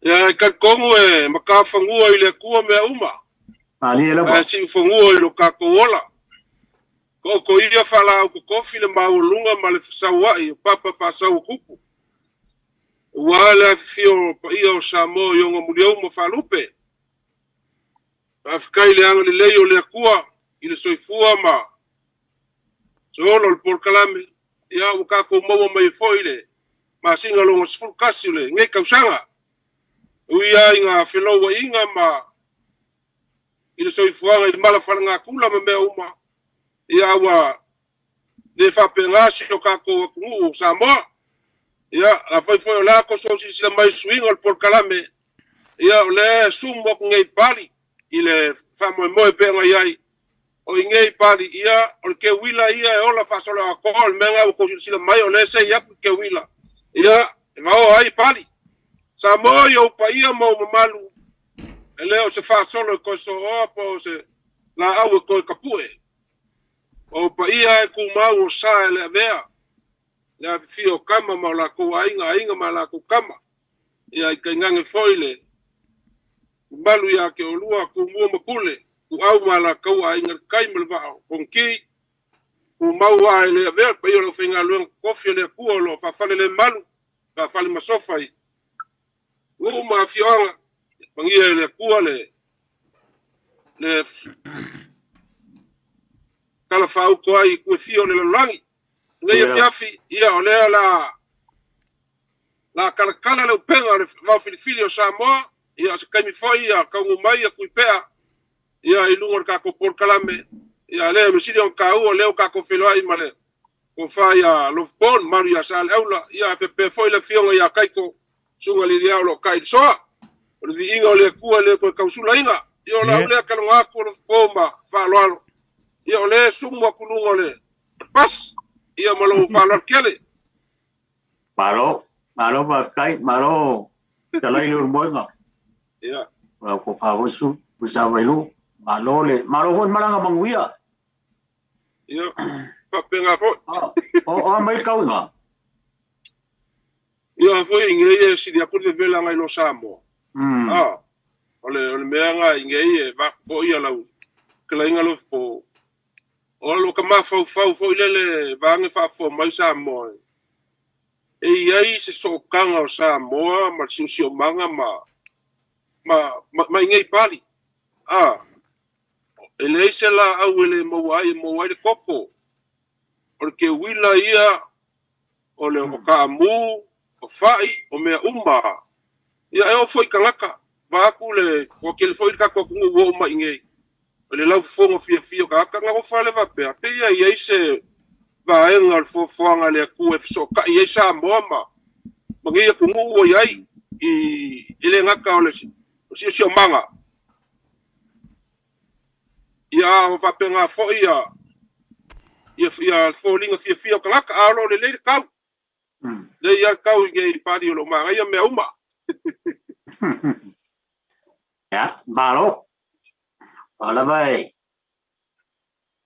Ia, e talitonu e matafanua i le Atua mea uma, Malie lava. ae siufanua i lo tatou ola. Taoto ia faalaau totofi le maualuga ma le fesaua'i o papa faasauatupu, aua le afifio o paia o Samoa i ona muliauma faalupe. Faafetai i le agalelei o le Atua i le soifua ma se ola o le polokalame, ia ua tatou maua mai ai foi le masina lona 11 o lenei tausaga. E ui lava i ngā felouaiga ma i le soifuaga i mala faalenatura ma mea uma, ia ua le faapena si o tatou atunuu o Samoa. Ia, afai foi o le a toso silasila mai i suiga o le polokalame, ia o lea e sumu atu nei pali i le faamoemoe pei ona i ai. O i nei pali, ia o le keuila ia e ola faasoloatoa, o le mea lena ua tou silasila mai o lea e sei atu le keuila, ia e vaoa ai pali. Samoa i ou paia ma ou mamalu, e le o se faasolo e toe sooa po o se laau e toe tapue. O paia e tumau o sa e le avea, le afifio o tama ma o latou aiga, aiga ma latou tama. Ia i tainane foi le mamalu ia te oulua Tumua ma Pule, Ituau ma Alataua, Aiga i le Tai ma le Vaa o Fonoti, tumau lava e le avea le paia o le aufaigaluega totofi a le Atua o lo o faafalelemalu, faafalemasofa i nuu ma afioaga, pagia e le Atua le talafaauto ai i itu e fia o le lalolagi. Lenei afiafi, ia o lea la la talatala le upega o le vaofilifili o Samoa, ia o se taimi foi ia taunuu mai ia Tuipea ia i luga o le tatou polokalame, ia lea me sili ona taua lea ua tatou feiloai ma le tofa ia Loveborn, mamalu ia Saleaula, ia faapea foi le afioga ia Kaiko, susuga Liliao o lo o kai i le soa. O le viiga o le Atua e le toe tausulaina. Ia o lau lea taloga atu o Loveborn ma faaaloalo. Ia o lea e sumu atu luga o le pas, ia ma lou faaaloalo tele. Malo, malo faafetai, malo talai le ulumoega. Ia. Lau tofa foi su, Puisa Vailu. Malo le, malo foi le malaga manuia. Ia, faapena foi. O a mai le tauiga? Ia foi i nei e sili atu le vevela nai lo Samoa. Ah, o le mea nga i nei e vaku foi ia lau kelaiga lo po. O lo ka mafaufau foi lele vaage faafofoa mai Samoa. E i ai se sootaga o Samoa ma le siosiomaga ma i nei pali. Ah, e leai se laau e le maua ai e maua ai le koko. O le keuila ia, o le o kaamu, o fai, o mea uma. Ia e oo foi i tagata, vaeatu le toatele foi le tatou atunuu ua oo mai i nei. O le laufofoga fiafia o tagata, na ofa le faapea, pei e i ai se vaega o le foafoaga a le Atua e fesootai ai Samoa ma nei atunuu ua i ai, i le gata o le siosiomaga. Ia o faapena foi ia ia foliga fiafia o tagata, a o lo o lelei le tau. Lelei lava le tau i nei pali o lo o manaia mea uma. Ia, malo. O lava e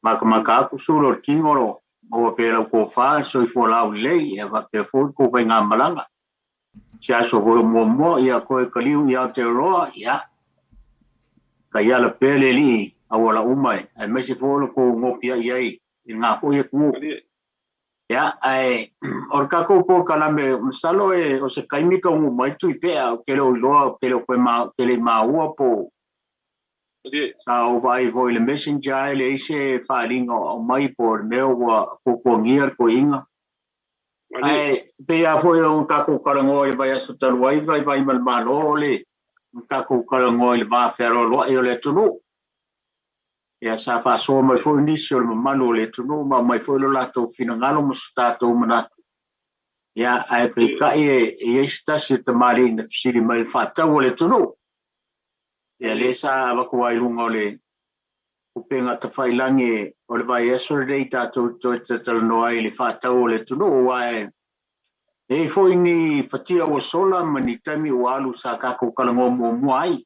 makamaka atu sulu o le tino o lo maua pea lau tofa, soifua laulelei, ia faapea foi kou faigamalaga. Se aso foi o muamua, ia koe kaliu i Aotearoa, ia taiala pea le alii auala uma e, aemaise foi o le tou nopiai ai i lena foi atunuu. Ia, ae o le tatou polokalame, masalo e o se taimi taunuu mai Tuipea, ou te le o iloa, ou te le o toe ma, ou te le i maua po sa ou vaai foi i le messenger e leai se faaaliga o aumai po o le mea ua tuatuagia le toeaina. Ae pei lava foi o tatou talanoa i le vaiaso talu ai, vaivai ma le Malo, o le tatou talanoa i le va fealoaloai o le atunuu. Ia sa faasoa mai foi nisi o le mamalu o le atunuu ma aumai foi lo latou finagalo ma so tatou manatu. Ia, ae peitai e i ai se tasi o tamalii na fesili mai i le faatau a le atunuu. Ia lea sa avatu lava i luga o le upega tafailagi o le vaiaso lenei tatou toe talanoa ai i le faatau o le atunuu, aua e i ai foi ni fatia ua sola ma ni taimi ua alu sa tatou talanoa muamua ai.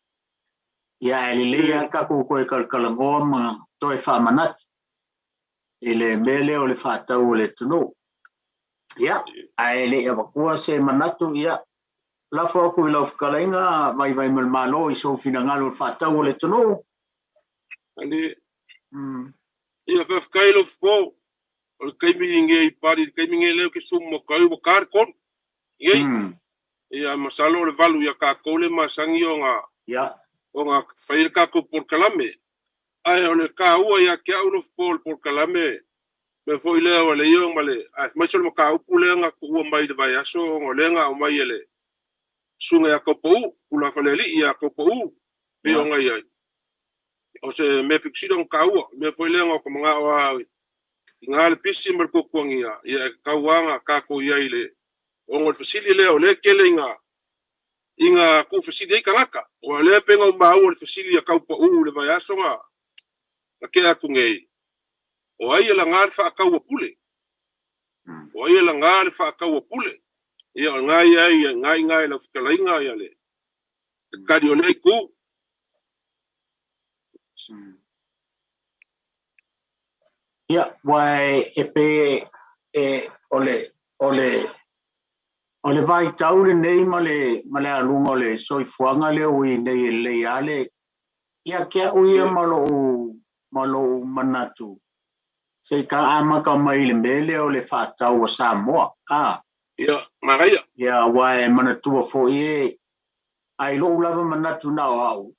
Ia ae lelei lava tatou toe talatalanoa ma toe faamanatu i le mea lea o le faatau o le atunuu. Ia, ae le i avatua se manatu, ia, Lafo atu i lau fetalaiga Vaivaimalemalo i sou finagalo i le faatau o le atunuu. Ali ia faafetai lau fofo. O le taimi nei pali le taimi nei lea ou te sumu atu ai ua ta le 3. Nei. Ia masalo o le 8 ia tatou le masani ona ona fai le tatou polokalame. Ae o le taua ia te au lau fofo o le polokalame mea foi lea o le ia ma le aemaise o le mataupu lea na tuua mai i le vaiaso ona o lea na aumai e le susuga ia Taupou, Tulafalealii ia Taupou, pei ona i ai. O se mea pito sili ona taua, mea foi lea na ou manao lava i gā le pisi ma le tuatuagia, ia e tatau lava ona tatou i ai i le ona o le fesili lea o lea e tele ina tuufesili ai tagata. Aua o lea pei ona ou maua i le fesili a Taupou i le vaiaso na tea atu nei, o ai e laga le faatau a Pule? O ai e laga le faatau a Pule? Ia o lena i ai, lena i ina i lau fetalaiga ia le tali o lea itu. Ia, ua e pe e o le vaitau lenei ma le aluga o le soifuaga lea ua i nei e lelei lava le ia te au ia ma lou manatu se i ta amata mai i le mea lea o le faatau a Samoa. Ia, manaia. Ia, aua e manatua foi e ai lou lava manatu na o au,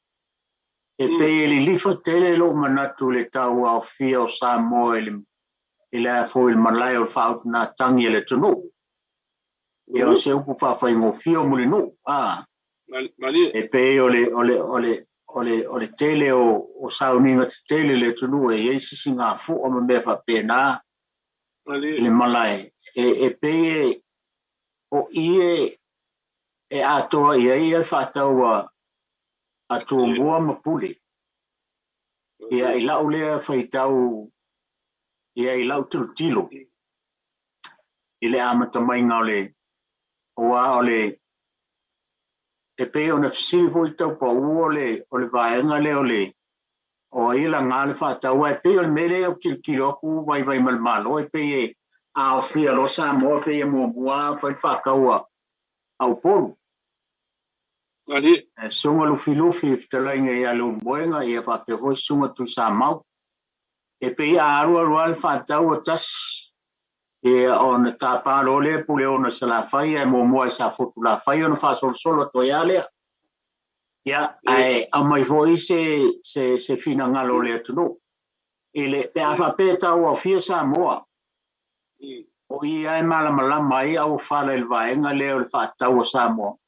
e pei e lilifa tele lou manatu i le tau aofia o Samoa i le foi i le malae o le faautugatagi a le atunuu. Ia o se upu faafaigofie o Mulinuu. Malie. E pei o le tele o sauniga tetele le atunuu e i ai sisigafua ma mea faapena i le malae. E pei o i e atoa i ai le faatau a Tumua ma Pule. Ia i lau lea faitau, ia i lau tilotilo i le amatamaiga o le oa o le e pei ona fesili foi Taupou o le vaega lea o le o ai laga le faatau e pei o le mea lea ou tilotilo atu Vaivaimalemalo e pei e aofia loa Samoa pei e muamua fai le faatau a Upolu. E susuga Lufilufi i fetalaiga ia Leulumoega ia faapea foi susuga Tuisamau. E pei a alu alu lava le faatau a tasi ia ona tapa loa lea Puleono i Salafai ae muamua i Safotulafai ona faasolosolo atu ai lava lea. Ia, ae aumai foi se finagalo o le atunuu. I le pe a faapea tau aofia Samoa, o ia e malamalama ai auofala i le vaega lea o le faatau a Samoa.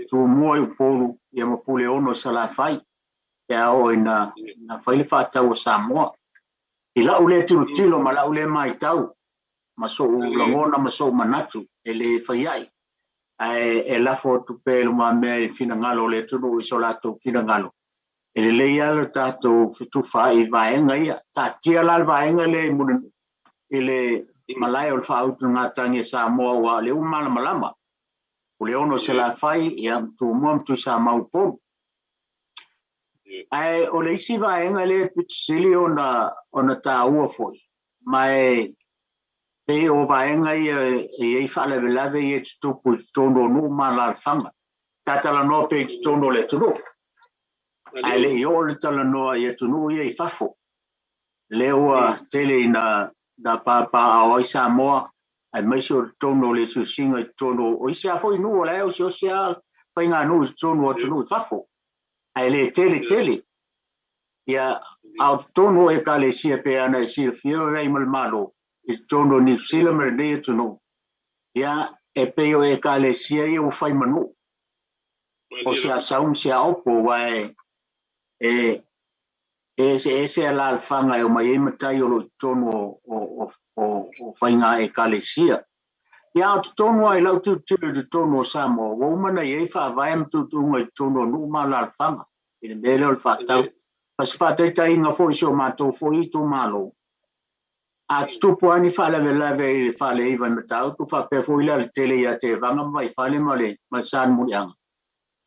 Tumua i Upolu ia ma Puleono i Salafai pe a oo ina fai le faatau a Samoa. I lau lea tilotilo ma lau lea maitau ma sou lagona ma sou manatu e le fai ai. Ae e lafo atu pea i lumamea i finagalo o le atunuu i so latou finagalo. E lelei lava le tatou fetufaai i vaega ia. Taatia la le vaega lea i le malae o le faautugatagi a Samoa ua o lea ua malamalama. Puleono i Salafai, ia Tumua ma Tuisamau i Upolu. Ae o le isi vaega lea e pito sili ona taua foi, ma e pei o vaega ia e i ai faalavelave ia e tutupu i totonu o nuu ma alaalafaga. Tatalanoa pea i totonu o le atunuu. Ae le i oo le talanoa i atunuu ia i fafo. Lea ua tele ina papaaao ai Samoa, aemaise o totonu o le eseesega i totonu o isi lava foi nuu o la e osiosi lava faiganuu i totonu o atunuu i fafo. Ae le tele tele. Ia, a o totonu o ekalesia pe ana e silafia Vaivaimalemalo i totonu o Niu Sila ma lenei atunuu, ia, e pei o ekalesia ia ua fai ma nuu. O se asau ma se aopo, aua e eseese alaalafaga e omai ai matai o loo i totonu o faiga ekalesia. Ia, o totonu ai lau tilotilo i totonu o Samoa, ua uma ona i ai faavae ma tuutuuga i totonu o nuu ma alaalafaga i le mea lea o le faatau. Ma se faataitaiga foi i si o matou foi itumalo, a tutupu lava ni faalavelave i le Faleiva i Matautu, faapea foi le alatele ia Tevaga ma Vaifale ma le Salemuliaga,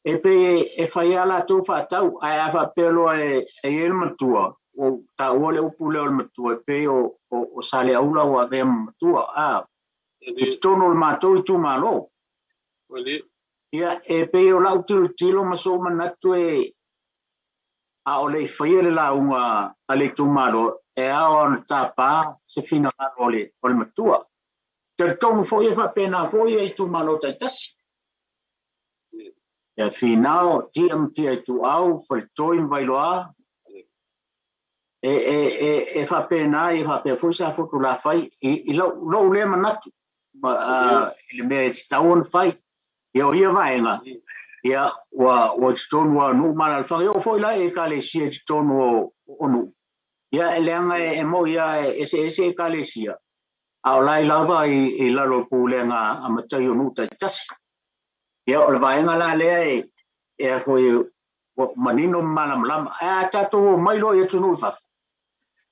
e pei e fai lava latou faatau, ae a faapea loa e i ai le matua, ua taua le upu lea o le matua, e pei o Saleaula ua avea ma matua, i totonu o le matou itumalo. Ia, e pei o la'u tilotilo ma so'u manatu e a o le i faia le lauga a le itumalo e ao ona tapā se finagalo o le matua. Talitonu foi e faapena foi e itumalo taitasi. Ia finao, tia ma tia ituau, faletoi ma vailoa, e faapena e faapea foi sa fotulafai i lou lea manatu i le mea e tatau ona fai. Ia o ia vaega, ia ua totonu o nuu ma alaalafaga. Ia oo foi la i ekalesia i totonu o nuu. Ia e leaga e moi lava e eseese ekalesia, a o la e lava i lalo o pulega a matai o nuu taitasi. Ia o le vaega la lea e foi ua manino ma malamalama. Ae a tatou omai loa i atunuu i fafo,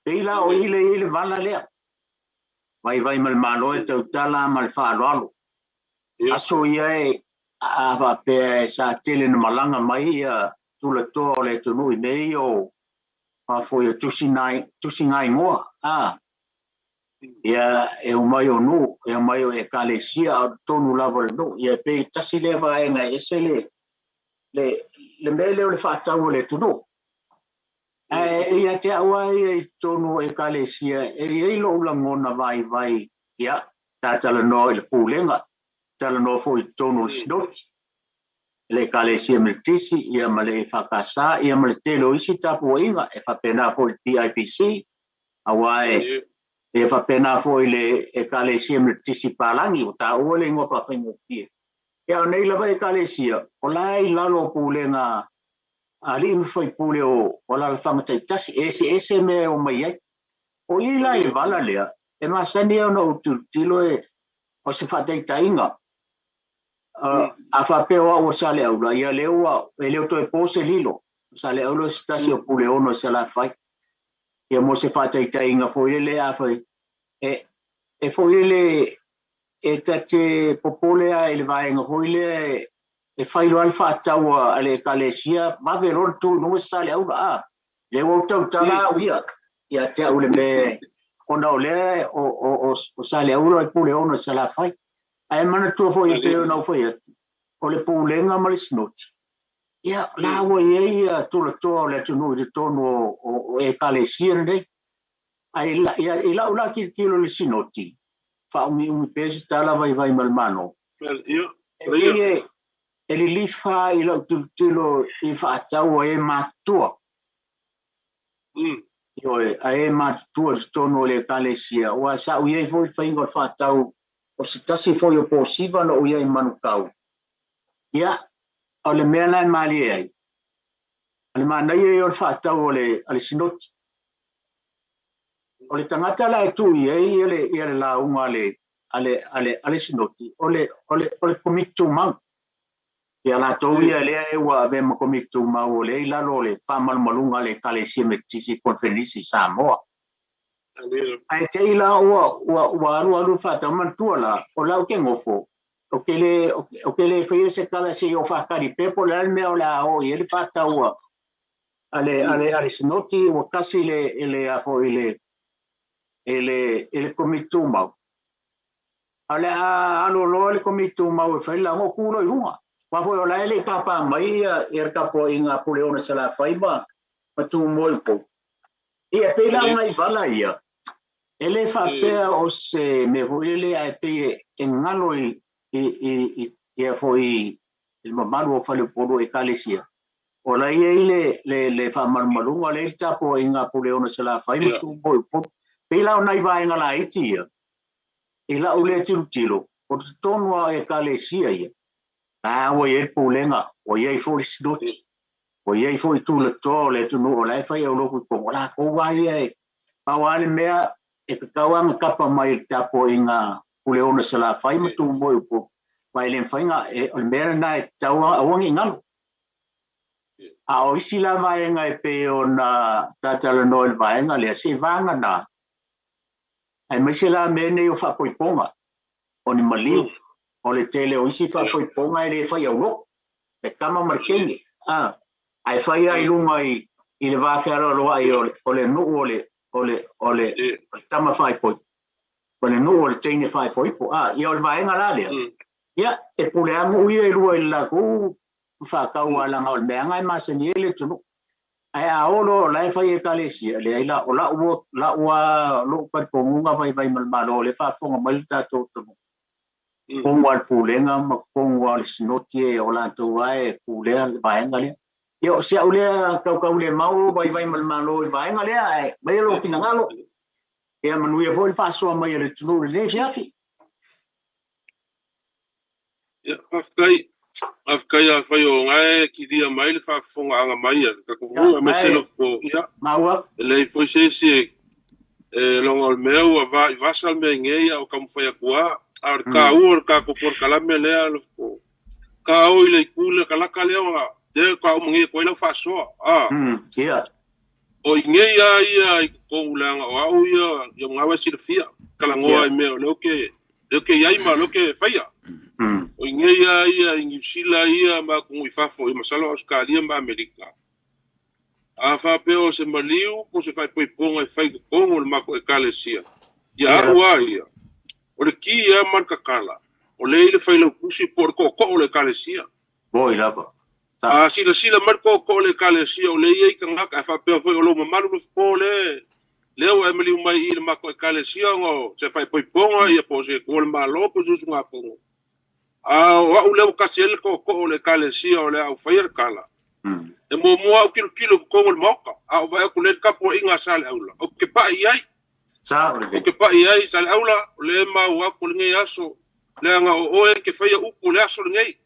pei la o i le i le vala lea. Vaivai ma le Malo e tautala ma le faaaloalo. Aso ia e a faapea e sa tele na malaga mai ia tulatoa o le atunuu i mea ia o faafoi o tusigaigoa. Ia e omai o nuu, e omai o ekalesia a o totonu lava o le nuu. Ia pei tasi lea vaega e ese le mea lea o le faatau o le atunuu. Ae ia te au lava ia i totonu o ekalesia, e i ai lou lagona vaivai, ia, tatalanoa i le pulega, talanoa foi i totonu o le sinoti, le ekalesia Metotisi, ia ma le EFKS, ia ma le tele o isi tapuaiga, e faapena foi i le PIPC, aua e faapena foi le ekalesia Metotisi Palangi, ua taua le igoa faafaigofie. Ia o nei lava ekalesia, o la e i lalo o pulega alii ma faipule o alaalafaga taitasi, e eseese mea e omai ai. O i la i le vala lea, e masani ona ou tilotilo e o se faataitaiga. A faapea o au o Saleaula, ia lea ua e le o toe po se lilo. O Saleaula o se tasi o Puleono i Salafai. Ia mo se faataitaiga foi lele a fai, e foi lele e tate popole a i le vaega foi lea e fai loa le faatau a le ekalesia, vave loa le tu i luga se Saleaula. Lea ua ou tautala au ia, ia te au le mea, ona o lea o Saleaula o le Puleono i Salafai. Ae manatua foi e pei ona ou fai atu, o le pulega ma le sinoti, ia la ua i ai ia tulatoa o le atunuu i totonu o ekalesia lenei. Ae i lau la tilotilo i le sinoti, faaumiumi pea se tala vaivai ma le Malo. E pei e lilifa i lau tilotilo i faatau a e matutua. Ioe, a e matutua i totonu o le ekalesia, aua sa ou i ai foi le faiga o le faatau o se tasi foi o posiva na ou i ai i Manukau. Ia, o le mea la e malie ai, o le manaia ia o le faatau o le sinoti. O le tagata la e tuu i ai ia le lauga a le sinoti, o le komiti tumau. Ia latou ia lea e ua avea ma komiti tumau o lea i lalo o le faamalumaluga a le Ekalesia Metotisi Conference i Samoa. Ae te i la ua alu alu faatau manatua la, o lau ke gofo, o ke le faia se tala se i o faakali pea po o le a le mea o le a oo i ai le faatau a le sinoti ua kasi le komiti tumau. A o le a alo loa le komiti tumau e fai le lauga o tu loa i luga. Aua foi o la e le i tapa mai ia le tapuaiga a Puleono Salafai ma Tumua i Upolu. Ia pei la o nai vala ia, e le faapea o se mea foi lele ae pei e galo i ia foi i le mamalu o faleupolu o ekalesia. O la e i ai le faamalumaluga, o la e i ai le tapuaiga a Puleono Salafai ma Tumua i Upolu. Pei la o nai vaega laiti ia, i lau lea tilotilo, o totonu o ekalesia ia, la ua i ai le pulega, ua i ai foi le sinoti, ua i ai foi tulatoa o le atunuu o la e fai aulotu i totonu, o latou lava ia e pau lava le mea e tatau lava ona tapa mai i le tapuaiga Puleono Salafai ma Tumua i Upolu, aua e le mafai ona, o le mea lena e tatau aua ne i galo. A o isi la vaega e pei ona tatalanoa i le vaega lea, se vaga na, aemaise la mea nei o faapoipoga, o ni maliu, o le tele o isi faapoipoga e le fai aulotu, le tama ma le teine. Ae fai lava i luga i le va fealoaloai o le nuu o le tama faaipoipo, o le nuu o le teine faaipoipo. Ia o le vaega la lea, Ia, e pule amo ia i lua i lakou whakau alanga o le meanga e masani e le tunu. Ai a olo la e fai e kalesia le ai la o la ua la ua lo pa kongunga vai vai mal malo le fa fonga mai tatou tunu. Kongu al pulenga ma kongu al sinoti e o la tou ai pulea le vaenga lea. Ia o se au lea kaukau le mau vai vai mal malo i vaenga lea ai mai lo finangalo. Ia manuia foi le faasoa mai e le tunu le fiafi. Ia, faafetai. Faafetai a fai o ngai ki lia mai le faafofoga anga mai a ka ko me se lo ko ia. Maua. Le foi se se e longa o le mea ua va i vasa le mea ngei o ka mawhai akua. A o ka ua o ka ko kalame lea lo ko. Ka o i le kule ka laka lea o de ka umangi ko ila faasoa. Ah. Ia. O i ngei a ia i ko ulanga o au ia ia ngawa silafia. Kala ngoa i mea o leo ke iai ma leo ke whaia. O i ngei a ia i New Zealand ia ma kungu i fafo i masalo Australia ma Amerika. A whapea o se maliu po se whaipoiponga i whai kongo le mako e kalesia. Ia au a ia. O le ki ia man kakala. O le ile whai lau kusi po o ko o le kalesia. Boi lapa. A sila sila mar ko le kalesia o le ia i kangaka a whapea foi o lo mamalu lo po le. Leo e maliu mai i le mako e kalesia ngo se whaipoiponga ia po se ko le malo po susu ngā kongo. A o au leo kasi ele ko o le kalesia o le au whai le kala. E mua mua au kilo kilo kongo le maoka. A o vai aku le kapo i ngā sale aula. O ke pai ai. O ke pai ai sale aula. O le mau aku le ngei aso. Le anga o oe ke whaia upu le aso le ngei.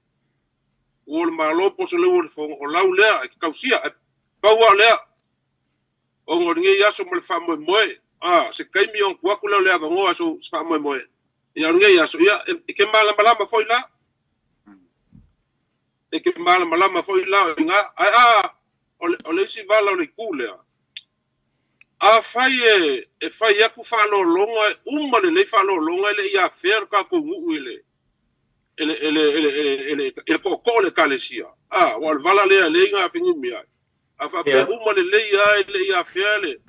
O le malo po se leo le whonga. O lau lea e ke kausia. E paua lea. O ngō le ngei aso mo le wha moe. A se kaimi o kuaku leo le avangoa aso se wha moe. Ia o le ngei aso. Ia e ke malamalama foi la. E ke malamalama foi la o ngā. Ai a o le isi vala o le kūlea. A whai e whai aku whalolonga e uma le lei whalolonga e le ia whea ka kongu e le ele ko le kalesia. A wa le vala lea le ngā whingi mea. A whapea uma le lei a e le ia whea le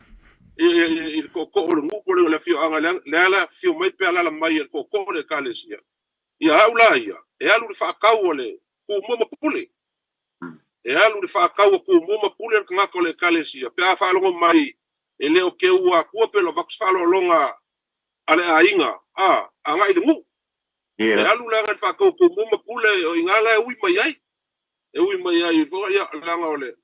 e ko o le ngupo le le fio anga le ala fio mai pe ala mai e ko le kalesia. Ia au la ia e alu le whakau o le ku moma pule. E alu le whakau o ku moma pule le ngako le kalesia. Pe a whalongo mai e leo ke ua kua pe lo vakus whalolonga a le ainga. A, anga i le ngu. E alu le anga le whakau ku moma pule o i ngā e ui mai ai. E ui mai ai i ia langa o le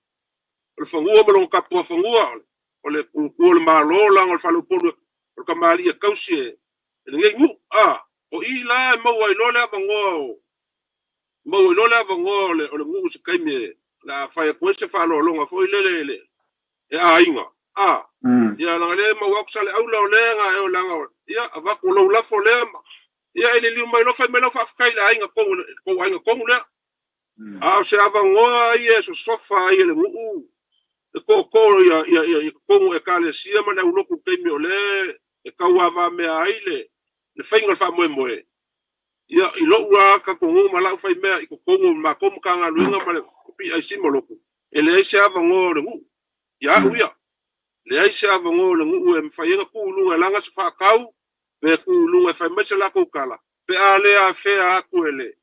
whangua ma longa kapua whangua. O le kukua le malo langa o le whalopolu o le kamali e kausi e le ngei ngu. A, o i la e maua i lo le avangoa o mau i lo le avangoa o le ngu se kaimi e la whai koe se whalolonga foi le le e ainga. A, ia langa le mau aku sale aula o le nga e o langa o ia avaku lo lafo le ma ia ele liu mai lo fai mai lo faafetai le aiga kongu ko aiga kongu lea. A o se avangoa ia e sosofa ai le nguu e ko ia ia ia kongu e kalesia ma le auloku kaimi o le e kauava mea ai le le whainga le whaamoemoe. Ia i lou a ka kongu ma lau whai mea i ko kongu ma komu ka ngā luenga ma le PIC ma loku. E le ai se avangoa o le nguu. Ia au ia. Le ai se avangoa o le nguu e mwhaienga ku ulunga langa se whakau, pe ku ulunga e whai mai se lako kala. Pe a le a whea aku e le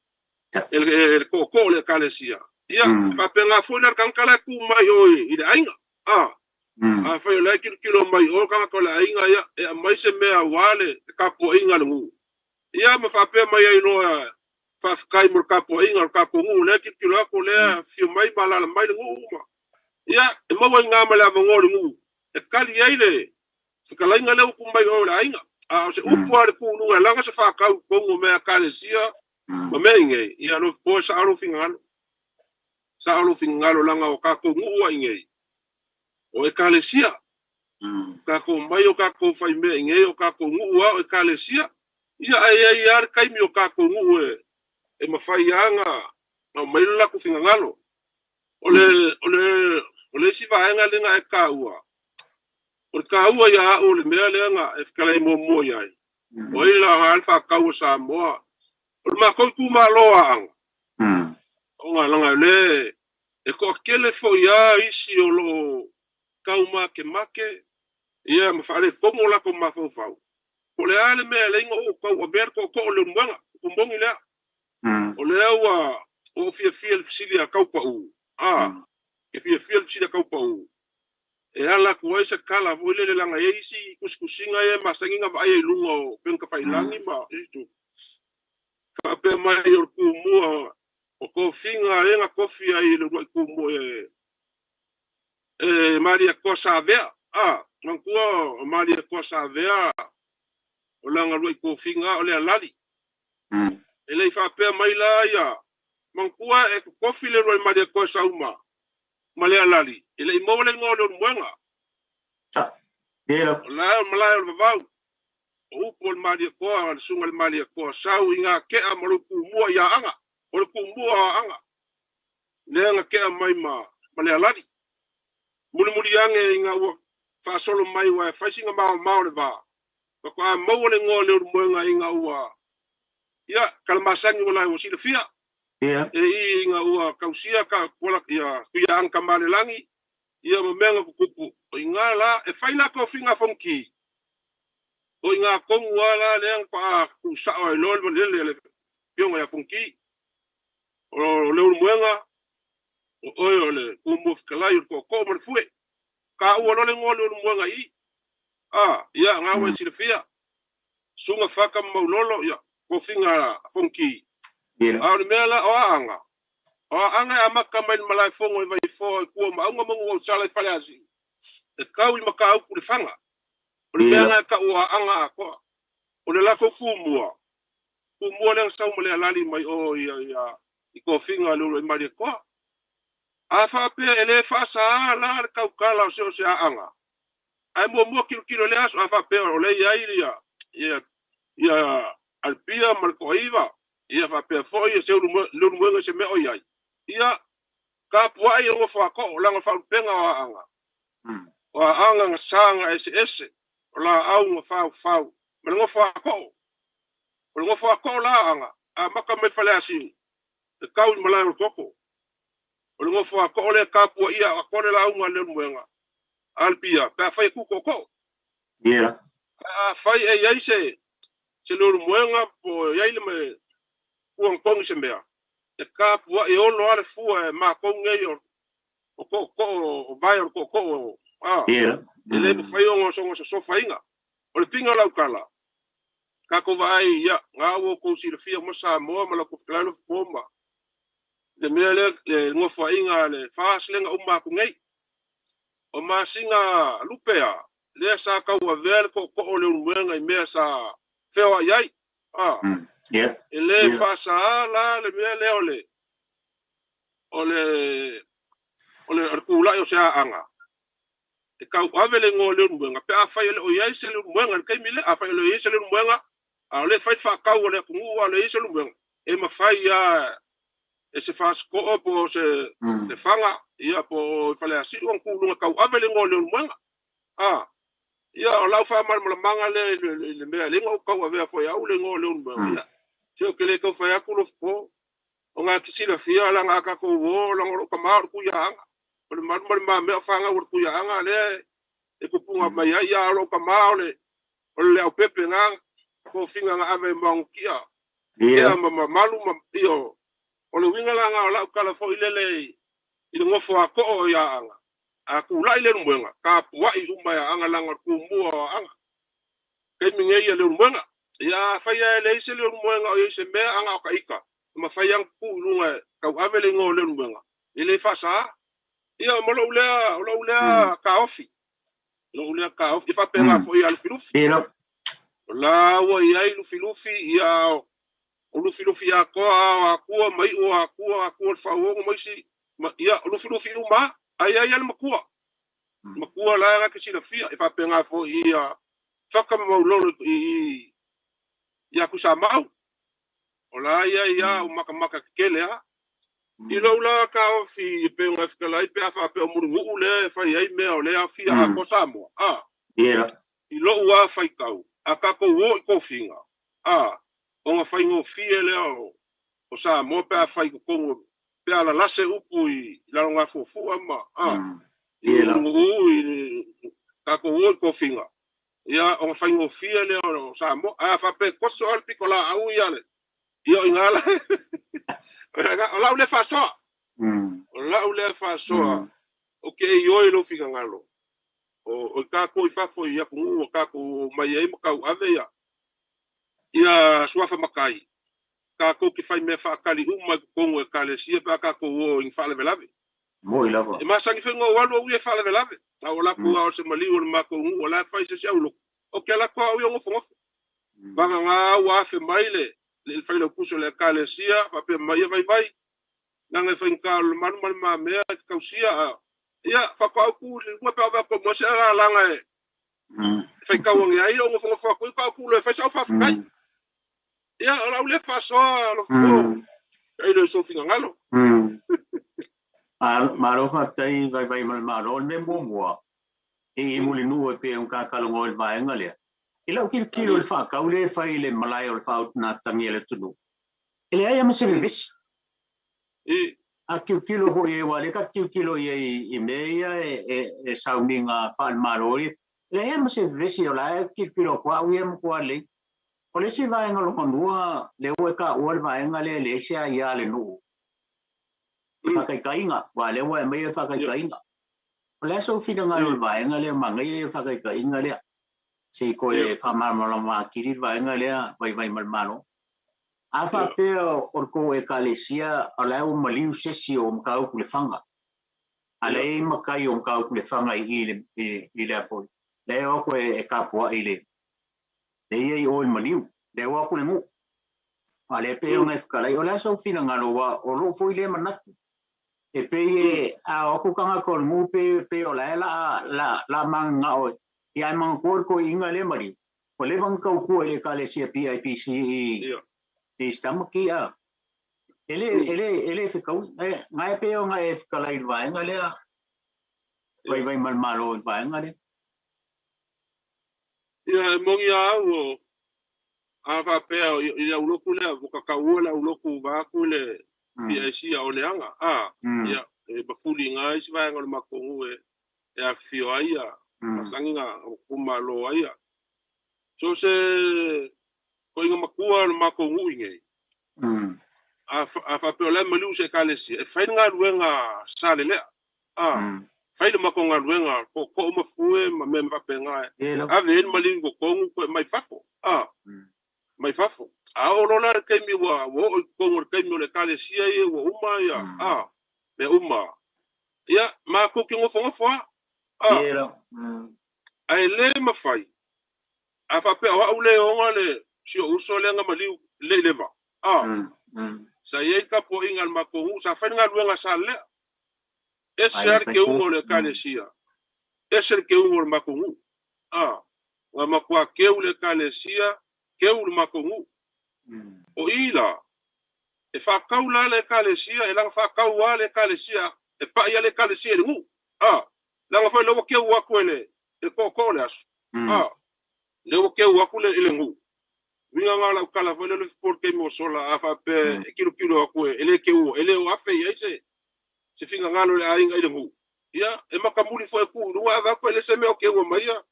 le koko le kalesia. Ia, whapenga fui le kankala ku mai oi i le ainga. A, a whai o le kilo kilo mai o kanga ko le ainga ia, e a mai se mea wale le kapo inga le ngu. Ia, ma whapea mai ai loa whawhikai mo le kapo inga le kapo ngu, le kilo kilo ako le whio mai ma lala mai le ngu uma. Ia, e maua i ngā ma le avangoa le ngu. E kali ai le whakalainga leo ku mai o le ainga. A o se upu a le kūlunga langa se whakau kongo mea kalesia ma mea ingei. Ia no poe sa alo fingalo. Sa alo fingalo langa o kako ngua ingei. O e kalesia. Kako mai o kako whai mea ingei o kako ngua o e kalesia. Ia ai ai ai kaimi o kako ngua e mawhai anga na mai le laku fingalo. O le isi vaenga lenga e kaua. O le kaua ia o le mea lea e whakalei mua mua iai. O i la ngā alfa kaua Samoa. O le mākou tu maloa anga. O ngā langa le e koa kele fo ia isi o lo kau make make. Ia ma whaale kongo lako mawhaufau. O le ale mea le inga o kau a mea ko ko o le mwanga. Kumbongi lea. O lea ua ou fiafia i le fesili a Kaupau, e fiafia i le fesili a Kaupau, e ala atu ai se tala foi lele leaga e i ai isi tusitusiga ia e masani ona vaaia i luga o upega tafailagi ma isi faapea mai o le tumua o tofiga lea na tofi ai e le uluai tumua e Malietoa Savea. Manatua o Malietoa Savea o lana uluai tofiga o le alali. E le i faapea mai la ia, manatua e totofi le uluai Malietoa e sau ma le alali, e le i maua le igoa o Leulumoega. O la e o le malae o le vavau, o upu o le Malietoa, le susuga i le Malietoa, sau i gatea ma lou tumua i Aana, o le tumua o Aana, lea na tea mai ma le alali. Mulimuli ane ina ua faasolo mai ua e fai sina maomao o le va, faatoa maua le igoa o Leulumoega ina ua, ia, talamasani ua lae ua silafia. E i ina ua tausia ka kuala ia Tuiaana Tamalelagi, ia ma mea na tutupu. O i ina la, e fai la tofiga a Fonoti. O i ina tonu lava la lea na faatoa tuusao ai loa le malele a le afioga ia Fonoti. O Leulumoega, o oe o le tumua fetalai o le tootoo ma le fue. Taua loa le igoa o Leulumoega i i. Ia, na ua e silafia. Susuga Fata ma Maulolo, ia, tofiga a Fonoti. A o le mea la, o Aana, o Aana e amata mai le malaefono i Vaifoa i tua o Maauga ma Nuuausala i Faleasiu, e tau i Matautu le Faga. O le mea lena e tau o Aana atoa. O le latou tumua, tumua lea na sau ma le alali mai o i tofiga a le uluai Malietoa. A faapea e le faasaā la le tautala o se o se Aana, ae muamua tilotilo i le aso, a faapea o lea e i ai ia Alipia ma le Toaiva, ia faapea foi ia Leulumoega i se mea o i ai, ia tapuai e nofo a too, leaga o le faalupega o Aana. O Aana na sa na eseese, o laau na faufau, ma le nofo a too. O le nofo a too la Aana, amata mai Faleasiu, e tau i malae o le toto. O le nofo a too lea tapuaia atoa le lauga a Leulumoega, Alipia, pe afai e tu tootoo. Afai e i ai se Leulumoega po o i ai le puantogi se mea, e tapuai e olo lava le fua e matou nei o tootoo, o vae o le tootoo. E le mafai ona soona sosofaina. O le piga o lau tala, tatou vaai, ia, na ua outou silafia uma Samoa ma lau fetalai Lofipo ma le mea lea, le nofoaiga a le FAST lea na uma atu nei. O masina lupe a, lea sa tauavea le tootoo o Leulumoega i mea sa feoai ai. E le faasaā la le mea lea o le tulai o se Aana e tauave le igoa o Leulumoega, pe afai e le o i ai se Leulumoega i le taimi lea, afai e le o i ai se Leulumoega, a o lea e fai le faatau a le atunuu a o le i ai se Leulumoega, e mafai lava e se Fasitoo po o se Lefaga, ia, po o Faleasiu ona tu i luga tauave le igoa o Leulumoega. Ia, o lau faamalamalamaga lea i le mea e le na ou tauavea foi au le igoa o Leulumoega. Ia, se ou te le tau fai atu Lofipo, o ngā te silafia laga a tatou uo, laga o lou tama o le Tuiaana. O le malu ma le mamea o fanau o le Tuiaana lea e tupuga mai ai, ia, o lou tama o le leaupepe na tofiga na ave e Maogotia. Ia, ma mamalu ma, ia, o le uiga la na o lau tala foi lele i le nofo a too i Aana. A tulai Leulumoega, tapuai uma e Aana laga o le tumua o Aana. Taimi nei ia Leulumoega. Ia, afai e leai se Leulumoega o i ai se mea aga o ka ita, e mafai ona tuu i luga e tauave le igoa o Leulumoega, e le faasaā. Ia, ma lou lea, o lou lea taofi. Lou lea taofi, e faapena foi ia Lufilufi. O la ua i ai Lufilufi, ia, o Lufilufi atoa, o Atua ma iu o Atua, Atua o le Fauono ma isi, ia, o Lufilufi uma, ai ai le matua. Matua la na te silafia, e faapena foi ia Faka ma Maulolo i Akusamau. O la ia ia o makamaka kekele a. I lou la taofi i pe ngai fetalai pe a faapea o mulinuu lea e fai ai mea o lea afia atoa Samoa. I lou a faitau, a tatou o i tofiga, ona faigofie lea o Samoa pe a fai totonu, pe a lalase upu i lalogafuafua ma, i mulinuu i tatou o i tofiga. Ia, ona faigofie lea o Samoa. A faapea toso a le pito laau ia le Ia o ingala. O lau le faasoa. O lau le faasoa. O ke e ioi lo fingangalo. O kākou i fafo i atunuu o kākou mai ai ma tauave ia. Ia suafa matai. Kākou ke fai mea faakali uma i totonu o ekalesia pe a kākou o i faalavelave. Moi lava. E masani foi ngau alu au e faalavelave. A o lakou a o se maliu o le makou nuu o la e fai se si au loku. O ke ala koa au ia ngofongofo. Vagagā ua afe mai le failautusi o le ekalesia faapea mai ia vaivai. Leaga e faigata o le mamalu ma le mamea e tausia. Ia faatoa au tu i luga pe a ave atu mo se alalaga e faitau ane ai o ngofongofo atu i ka au le fai sau faafetai. Ia o lau le faasoa lofo. Ai le so fingangalo. Malo faafetai vaivai ma le malo. O le mea muamua, e mulinuu e pe un kakalogo i le vaega lea. I lau kilokilo i le faakau le fai i le malae o le faautugatagi a le atunuu. E leai ma se vevesi. A kilokilo foi e ua le ka kilokilo i i mea ia e sauniga faalemalo e leai ma se vevesi o la e kilokilo atu au ia ma kua lelei. O le isi vaega loganua le ua e taua le vaega lea e leai se aia le nuu. Le faataitaiga, ua lea ua e aumai le faataitaiga. O le a sou finagalo i le vaega lea, manaia ia le faataitaiga lea. Se i toe faamalamalama atili le vaega lea vaivai ma le malo. A faapea o le tou ekalesia o la e ua maliu se isi o Matautu Lefaga. A lea e i ai matai o Matautu Lefaga i i le afoi. Lea e o atu e tapuai i le ia i o i le maliu. Lea ua atu le nuu. A lea pe ona e fetalai. O le a sou finagalo ua o lou foi lea manatu. E pei e a o atu tagata o le nuu pe o la e la magagao ia e manatua le toeaina lea maliu. Ua leva ona tautua i le ekalesia PIPC i Stamaki a. E le fetaui. Ngai pe ona e fetalai i le vaega lea. Vaivai ma le malo i le vaega lea. Ia e moni au o a faapea i le aulotu lea ua tataua le aulotu vaeatu le PIC a o leaga. A ia e mafuliga ai si vaega o le matou nuu e afifio ai ia masani na kumalo ai ia. So se koiga matua o le matou nuu i nei. A faapea o le maliu se ekalesia e fai le galuega sa lelea. A fai le matou galuega tootoo ma fue ma mea faapena. Ave ai le maliu i totonu toe mai fafo. A mai fafo. A oo loa la le taimi ua oo i totonu o le taimi o le ekalesia ia ua uma ia a mea uma. Ia matou te nofonofo a. Ae le mafai. A faapea o au le ona le si o uso lea na maliu le i leva. A sa i ai tapuaiga a le matou nuu sa fai le galuega sa lea. Ese lava le keuga o le ekalesia. Ese le keuga o le matou nuu. A na matua keu le ekalesia, keu le matou nuu. O i la, e faakau la le ekalesia, e laga faakau a le ekalesia, e pai a le ekalesia i le nuu. A laga foi le ua keu atu e le tootoo le aso. A le ua keu atu le i le nuu. Uiga nga lau tala foi le le fipol ke mo sola a faapea e kilokilo atu e le keu e le o afe i ai se fingangalo le aiga i le nuu. Ia e makamuli foi ku luga ave atu e le se mea o keu mai ia.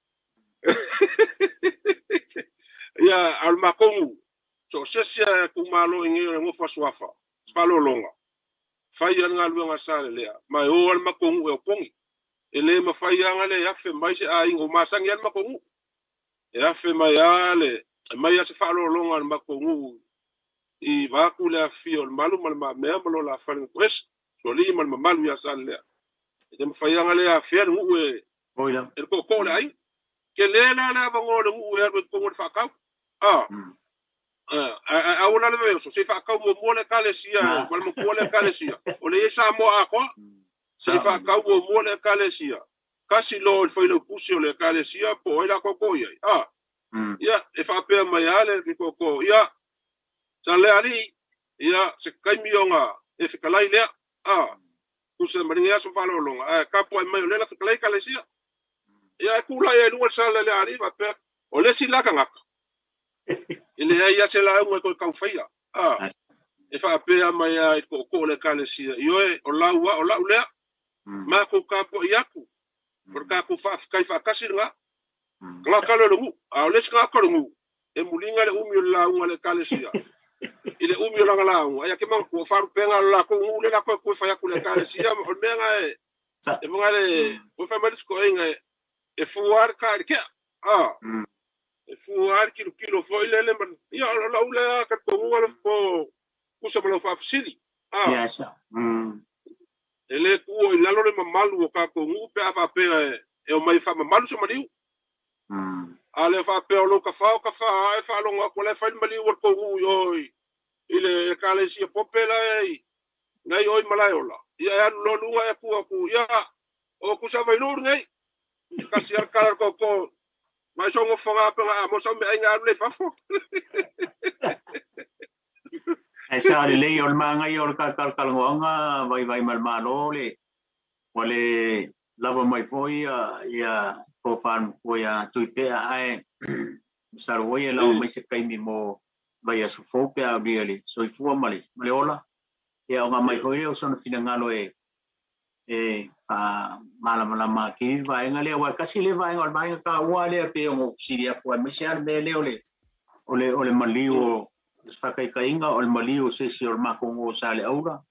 Ia al makongu. So se sia ku malo i ngai o ngofa suafa. Falolonga. Fai le galuega sa le lea. Ma e o al makongu e o pongi. E le mafai anga le afe mai se aiga o masangi al makongu. E afe mai a le mai a se faalologa le matou nuu i vaku le afifio o le malu ma le mamea ma lo la fale es sualii ma le mamalu ia sa lea. E le mafai anga le afea le nuu e e le tootoo le aiga. Ke le la le avagoa le nuu e alu e totonu o le faakau. A aua la le veoso se i faakau muamua le ekalesia ma le matua le ekalesia. O le ia Samoa atoa. Se i faakau muamua le ekalesia. Kasi loa i le failautusi o le ekalesia po o ai la tootoo i ai. A ia e faapea mai a le tootoo. Ia sa le alii ia se taimi ona e fetalai lea. A tusa ma lenei aso faalologa ae tapuai mai o lea la fetalai ekalesia. Ia e tulai ai luga le sala le alii faapea o le isi la tagata. E leai ia se lauga e toe taufaia. A e faapea mai a i tootoo o le ekalesia. Ioe o lau a o lau lea. Matou tapuai atu. O le tatou faafetai faatasi lena. Tagata lea o le nuu. A o le isi tagata o le nuu, e muliga le umi o le lauga a le ekalesia. I le umi o langa lauga, ai a ke manatua o faalupega o le latou nuu lea latou e toe fai atu i le ekalesia o le mea na e e foga le ua fai mai le sikoaiga e fua le ka i le kea a e fua le kilokilo foi lele ma ia o lau lea talitonuga le po tusa ma lau faafesili a. Yes. E lē tuua i lalo le mamalu o tatou nuu pe a faapea e omai e faamamalu se maliu. A le faapea o lou tafao tafā ae faalogo atu o la e fai le maliu o le tou nuu i o i le ekalesia pope la e nai oi Malaeola, ia e alu loa luga e tu atu, ia o tusa vailuu lenei, kasi a le tala le tootoo mai so gofaga pe a mo sa me aiga alu le fafo. Ae sa lelei o le magaia o le talatalanoaga vaivai ma le Malo le ua le lava mai foi ia tofa matua ia Tuipea ae masalo foi e lava mai se taimi mo vaiaso fou pe a aulia le soifua ma le ola. Ia ona aumai foi lea o sona finagalo e faamalamalama atili le vaega lea, aua e tasi lea vaega o le vaega taua lea pei ona ou fesili atu aemaise lava le mea lea o le maliu o le faataitaiga o le maliu o se isi o le matou nuu o Saleaula,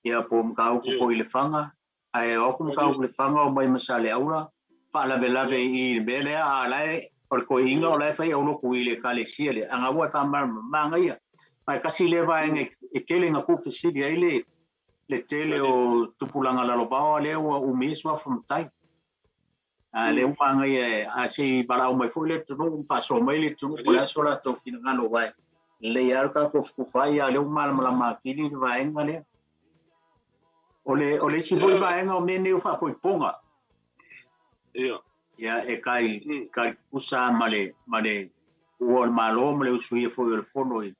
ia po o Matautu foi i Lefaga, ae o atu Matautu Lefaga omai ma Saleaula faalavelave i le mea lea, a la e o le toeaina o la e fai aulotu i le ekalesia lea, a gaua e faamalamalama ia. Ma e tasi lea vaega e tele ina tuufesili ai le tele o tupulaga lalovaoa lea ua umi ai suafa matai. A lea ua magaia a se i valaau mai foi le atunuu ma faasoa mai le atunuu po o le a so latou finagalo aua e lelei lava le tatou fetufai a o lea ua malamalama atili le vaega lea. O le isi foi vaega o mea nei o faaipoipoga. Ia e kai tutusa ma le ua o le Malo ma le usuia foi o le fono i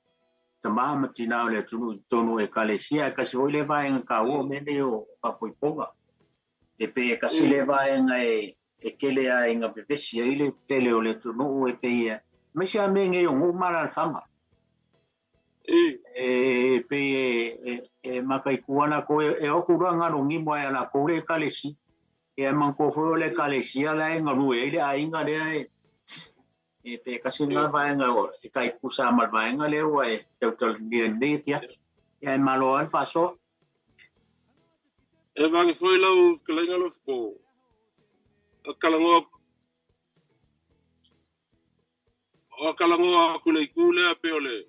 tamā ma tinā o le atunuu i totonu o ekalesia. E kasi foi lea vaega taua o mea nei o faaipoipoga. E pei e kasi lea vaega e tele lava ina vevesi ai le tele o le atunuu e pei e aemaise lava mea nei o nuu ma alaalafaga. E pei e mataitu lava latou e o atu loa galogimo ai a latou le ekalesia. Ia e manatua foi o le ekalesia la e galue ai le aiga lea e pe kasi lena vaega e tai tutusa ma le vaega lea ua e tautalagia i lenei afiafi. Ia e malo lava le faasoa. E vage foi lau fetalaiga Lofipo. O talanoa atu i le itu lea pei o le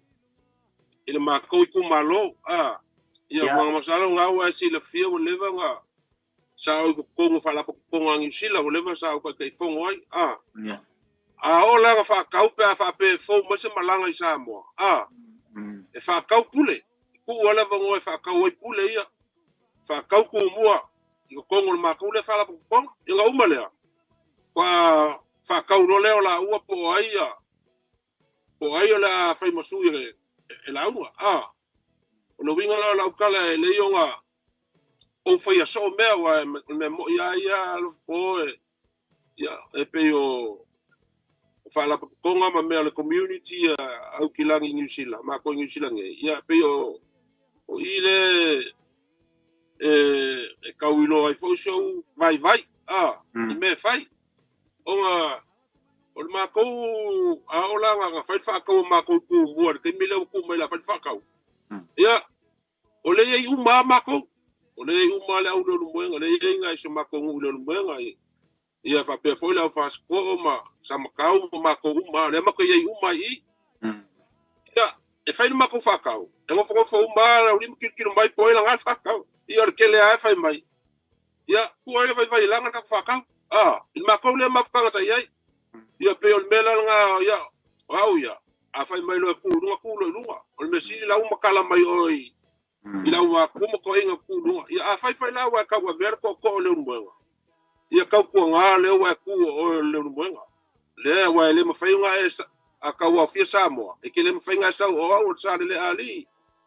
i le matou itumalo a ia ua masalo na ua e silafia ua leva na sa ou i totonu o faalapotopotoga a Niu Sila ua leva sa ou taitaifono ai a. A oo la na faatau pe a faapea e fou mai se malaga i Samoa a e faatau pule, tuu lava le avanoa e faatau ai pule ia, faatau tumua i totonu o le matou lea faalapotopotoga. Ia na uma lea, faatoa faatau loa lea o laua po o ai o le a fai ma sui e lauga a. O le uiga la o lau tala e lei ona ou faia soo mea aua o le mea moi lava ia Alofipo e ia e pei o faalapotopotoga ma mea o le community Aukilagi i Niu Sila, matou i Niu Sila nei, ia pei o i le e tau iloa ai foi si ou vaivai a i mea e fai. Ona o le matou a oo la na fai le faatau a matou tumua i le taimi lea ua tuu mai la fai le faatau. Ia o lea e i ai uma lava matou. O lea e i ai uma le au Leulumoega, lea e i ai nai si o matou nuu i Leulumoega. Ia faapea foi le au Fasitoo ma Samatau ma matou uma, o lea matou i ai uma i i. Ia, e fai le matou faatau, e nofonofo uma lava le aulima tilotilo mai po o ai laga le faatau. Ia o le tele lava e fai mai. Ia, tuu ai le vaivai laga le tatou faatau. A, i le matou lea mafutaga sa i ai. Ia pei o le mea la lena, ia, o au ia, a fai mai loa e tu i luga, tu loa i luga. O le mea sili la ua matala mai oe i lau matua ma toeaiina tu i luga. Ia a fai fai la ua e tauavea le tootoo o Leulumoega, ia tautuaga lea ua e tu o oe o le Leulumoega. Lea ua e le mafai ona e a tauaofia Samoa, e te le mafai ona e sau o au o le Saleleaalii,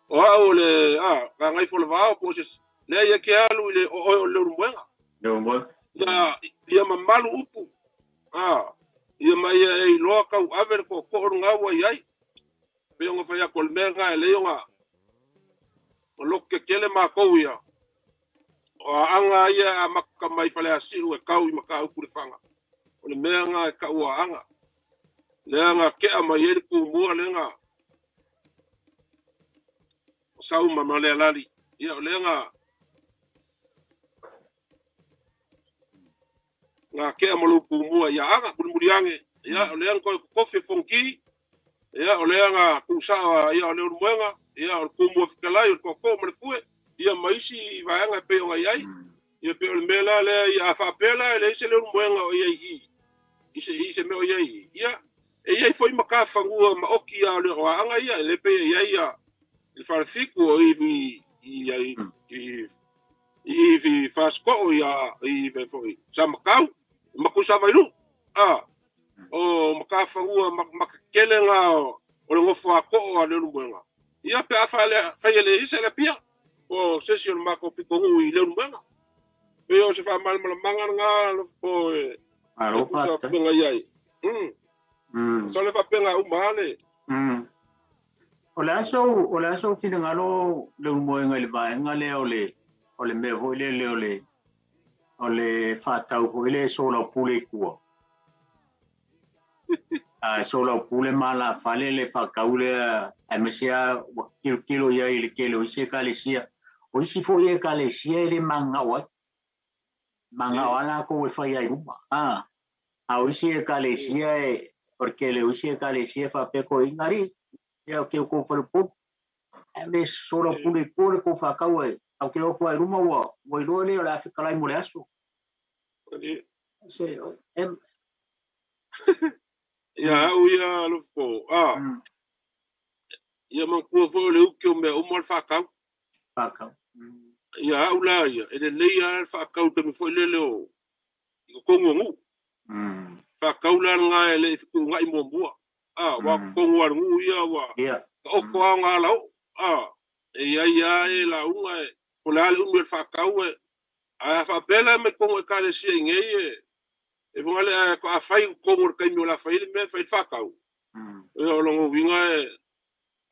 o au o le Gagaifolavao, po o se lea ia te alu i le o oe o le Leulumoega. Ia mamalu upu. Ia ma ia e iloa tauave le tootoo lena ua i ai. Pei ona fai atu o le mea lena e lei ona loto tetele matou ia. O aanga ia e amata mai Faleasiu e tau i Matautu Lefaga. O le mea lena e tau aanga. Lea na kea mai ai le tumua lea na Sauma ma Lealali. Ia, o lea ga ga kea ma lou kumua ia aga mulimuli age. Ia, o lea na toe kokofi e Fonoti. Ia, o lea na tuusa'a, ia, o Leulumoega, ia, o le Tumua Fetalai, o le Tootoo ma le Fue, ia, ma isi vaega e pei ona i ai. Ia, pei o le mea la lea, ia, a faapea la e leai se Leulumoega o i ai i i se i se mea o i ai i, ia, e i ai foi matafanua maoti a o le o aoga ia, e le pei e i ai ia i le Falefitu o i i i i i i Fasito'o ia i fai foi Samatau ma Tuisavailuu a o matafanua matetele na o le nofo ato'o a Leulumoega. Ia, pe a fai e leai se le Apia o se isi o le matou pitonuu i Leulumoega. Pei o se faamalamalamaga lena lofo e Malo tusa faafetai. faapena i ai. Sa le faapena uma a le. O le aso o le aso finagalo Leulumoega i le vaega lea o le o le mea foi lele o le o le faatau foi le soalaupule i tua. A soalaupule ma alafale le faatau lea aemaise lava ua tilotilo i ai i le tele o isi ekalesia. O isi foi ekalesia e le mananao ai. Mananao lava latou e fai ai i luma. A o isi ekalesia e o le tele o isi ekalesia e faapea toeaiina, alii, ia o ke tou faleupolu. Ae le soalaupule i tua le tou faatau e au te o atu ai i luma ua ua iloa lea o le a fetalai mo le aso. Se e Ia au ia lofo a. Ia manatua foi o le uki o mea uma o le faatau. Faatau. Ia au la ia, e lelei lava le faatau i le taimi foi lele o i totonu o nuu. Faatau la lena e le i fetuunai muamua. A, aua o totonu lava o le nuu ia ua taoto lava ona alaoo. A, e i ai lava e lauga e, po o le a le umi o le faatau e, ae a faapea la e omai totonu o ekalesia i inei e, e foga le ae faatoa fai i totonu o le taimi o le a fai ai le mea e fai ai le faatau. Ia, o lona uiga e,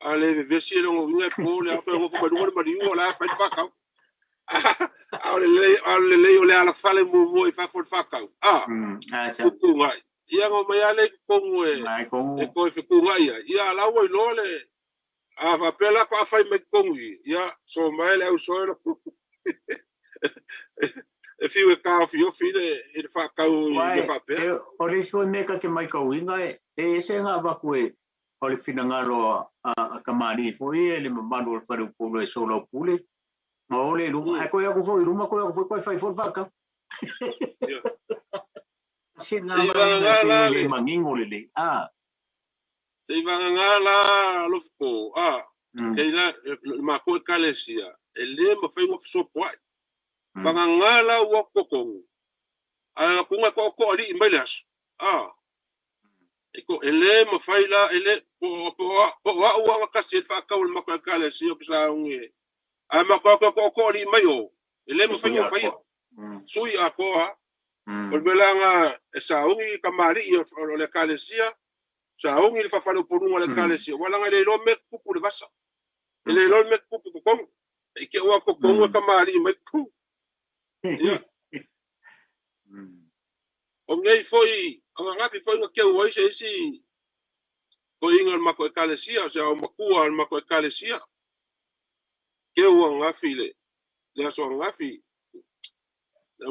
a le vevesi e lona uiga e po le a toe nofo mai luga le maliu o le a fai le faatau. A o le lelei, a o le lelei o le alafale muamua i fafo o le faatau. A, fetuunai. Ia ona omai lava lea i totonu e, e toe fetuunai ai. Ia, a o la ua iloa le, a faapea la faatoa fai mai totonu i i, ia, so mai le ausoe la e fiu e taofiofi le, i le faatau i mea faapea. O le isi foi mea ta te matauina, e ese ona avatu e o le finagalo a kamali'i foi ia i le mamalu o le faleupolu e soalaupule ma o le i luma, ae toe atu foi i luma toe atu foi toe fai foi le faatau. Se na vaega e pei e le manino lelei. A. Se i vagana la lofo a kei la le matou ekalesia e le mafai ona fesopoai. Vagana la ua totonu ae atu na toatoalii mai le aso. A. E ko e le mafai la e le po po po o au aga tasi e faatau le matou ekalesia o Pisauni e ae matou atu e toatoalii mai o e le mafai ona faia. Sui atoa. O le mea la lena e sauni kamali'i o le ekalesia, sauni le faafaleupoluga o le ekalesia, aua leaga e le iloa mea e tutupu i le vasa. E le iloa le mea e tutupu i totonu. I te i ua totonu e kamali'i mai totonu. Ia. O nei foi, ananafi foi na keu ai se isi toeaina o le matou ekalesia, o se ao matua o le matou ekalesia. Keu ananafi le, le aso ananafi.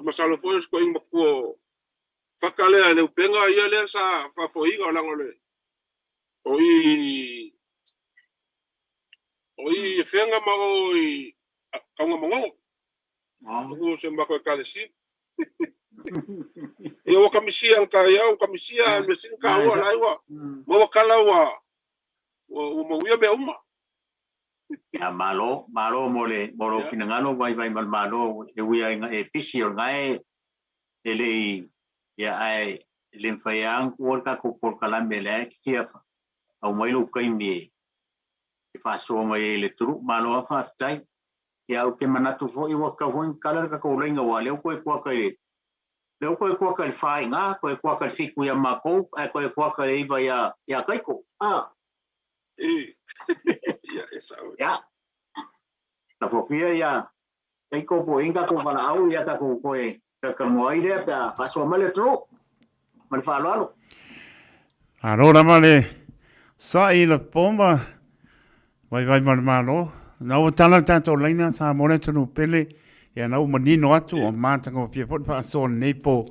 Masalo foi o se toeaina matua o Faka lea le upega ia lea sa faafoeina o leaga o le o i o i Afega ma o i Tanugamanono. O se matou ekalesia. Ia ua kamisia ang taeao, kamisia a mea sili taua la ua maua kala ua ua mauia mea uma. Ia malo, malo mo le mo lou finagalo vaivai ma le Malo e ui lava ina e pisi o lena e e le i ia ae le mafai lava ona tuua le tatou polokalame lea e te fia aumai lou taimi e faasoa mai ai i le atunuu. Malo lava faafetai. Ia ou te manatu foi ua tatau foi ona tala le tatou laina aua o lea ua toe kuata i le lea ua toe kuata i le 4 i ina, toe kuata i le 7 ia matou, ae toe kuata i le 9 ia ia Kaiko. A. Ia, e sao. Ia. Lafo atu ia ia Kaiko po o i ni tatou valaau ia tatou toe talatalanoa ai lea pe a faasoa mai le atunuu. Ma le faaaloalo. Malo lava le sa'i i le po ma vaivai ma le Malo. Na ua tala le tatou laina sa mo le atunuu pele, ia na ua manino atu o matagofie foi le faasoa o lenei po.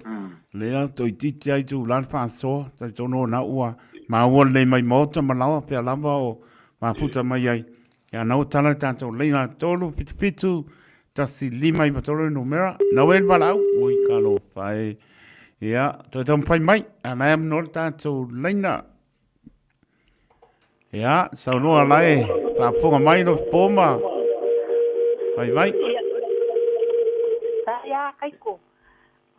Lea toeitiiti lava itula le faasoa, talitonu o na ua maua lelei mai maota ma laoa pea lava o mafuta mai ai. Ia na ua tala le tatou laina 3 7 7 1 5 9 3 le numera. Na ua e le valaau, ui talofa e. Ia, toe taumafai mai, a na e amanoa le tatou laina. Ia, saunoa la e faafofoga mai lo po ma vai vai. Sa ia kaiko.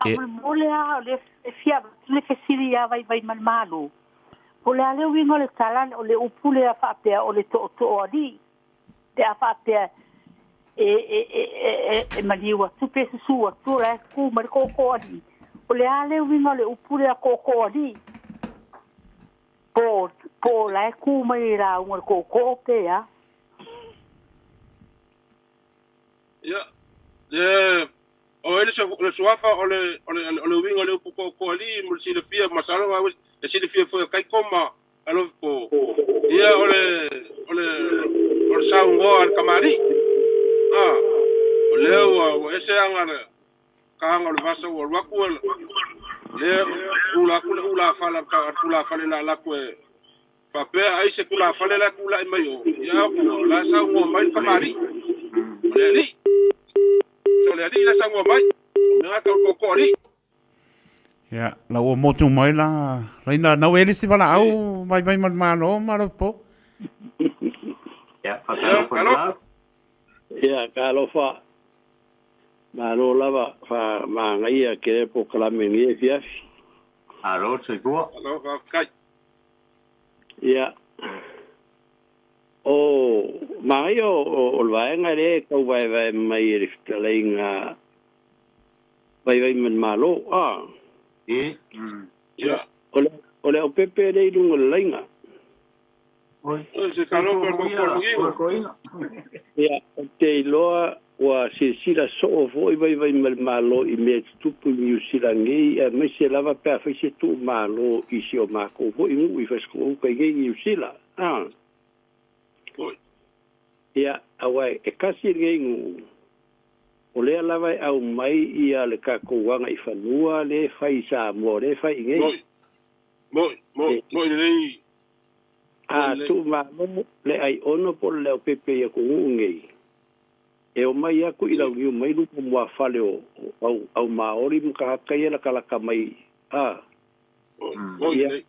Faamolemole lava o lea e fia avatu le fesili ia Vaivaimalemalo. Po o le a le uiga o le tala o le upu lea faapea o le tootoo alii pe a faapea e, e, e, e, e maliu atu pe susu atu o la e ku mai le tootoo alii. O le a le uiga o le upu lea tootoo alii? Po, po o la e ku mai i lauga le tootoo pe a? Ia, le o ele le suafa o le o le o le uiga o le upu tootooalii mo le silafia masalo ga e silafia foi e Kaiko ma alofa po. Ia o le o le o le saugoa a le kamali'i. A o lea ua ua ese aga le kaga o le vasa ua alu atu lea ula atu le ulafala a le tulafale la laku e faapea ai se tulafale la tula'i mai o ia atu la saunoa mai le kamali'i. O le alii. So le alii la saunoa mai. O mea gata o le tootooalii. Ia, la ua motu mai la laina nau e lisi valaau vaivai ma le Malo ma le po. Ia, faatalofa la. Ia, talofa. Malo lava faamagaia ke le polokalame nei afiafi. Malo le soifua. Alo, faafetai. Ia, o magaia o le vaega lea e tau vaevae mai e le fetalaiga Vaivaimalemalo. A. E. Ia. O le aupepe lea i luga o le laina. Oi. Se talofa le tootooalii. Ia, ou te iloa ua silasila soo foi Vaivaimalemalo i mea e tutupu i Niu Sila nei, aemaise lava pe a fai se tuumalo i si o makou foi nuu i Fasitoouta i nei Niu Sila. A. Oi. Ia, aua e tasi lenei nuu, o lea lava e aumai ia le tatou agaifanua lea e fai i Samoa, o lea e fai i nei. Moi. Moi, moi, moi lenei. A tuumalo le aiono po o le leaupepe i atunuu nei, e omai atu i launiu mai luma muafale o au, au Maori ma tagata ia latalata mai. A. Moi, moi Ia, lenei.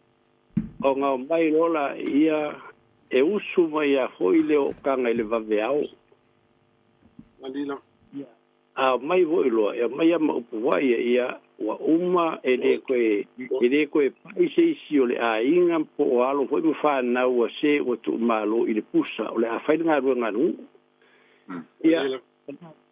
ona omai loa laia e usu mai a foi le ootaga i le vaveao. Alila. A omai foi loa, e aumai ma upu vai ia ua uma e le koe e le koe pai se isi o le aiga po o alo foi ma fanau a se ua tuumalo i le pusa o le a fai le galuega a le nuu. Ia, Alila.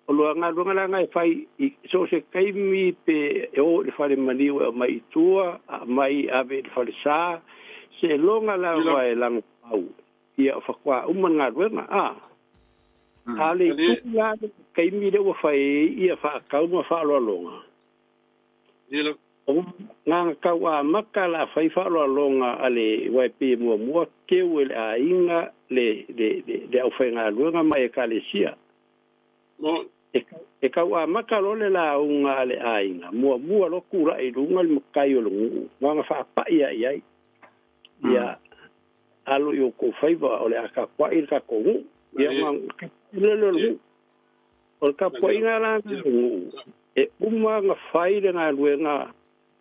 o lua galuega la na e fai i so o se taimi pe e o i le fale maliu e aumai i tua, aumai ave i le falesa, seiloga Alila. lava e lagomau ia o faatoa uma le galuega. A. A o le itu Alie. la le taimi lea ua fai ai ia faatau ma faaaloaloga. Alila. O gaga tau amata la fai faaaloaloga a le aua e pei e muamua keu e le aiga le le le le aufaigaluega ma ekalesia. Moi. E tau amata loa le lauga a le aiga, muamua loa tula'i i luga le matai o le nuu, gaga faapa'i ae i ai. Ia alo i outou faiva o le a tapua'i le tatou nuu. Ia Alie. ona tapuai lea o le nuu. O le tapuaiga la lena a le nuu, e uma ona fai le galuega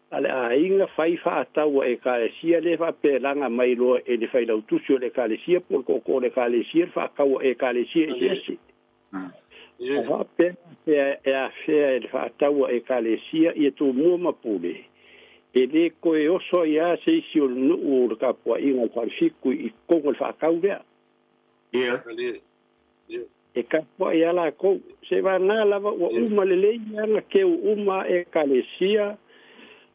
a le aiga fai faatau a ekalesia lea e faapea e laga mai loa e le failautusi o le ekalesia po o le tootoo o le ekalesia le faatau a ekalesia eseese. A faapea e afea e le faatau a ekalesia ia Tumua ma Pule, e lē toe oso ai lava se isi o le nuu o le tapuaiga a le Falefitu i totonu o le faatau lea. Ia. E tapuai lava latou. Seiavagā lava ua uma lelei lava na keu uma a ekalesia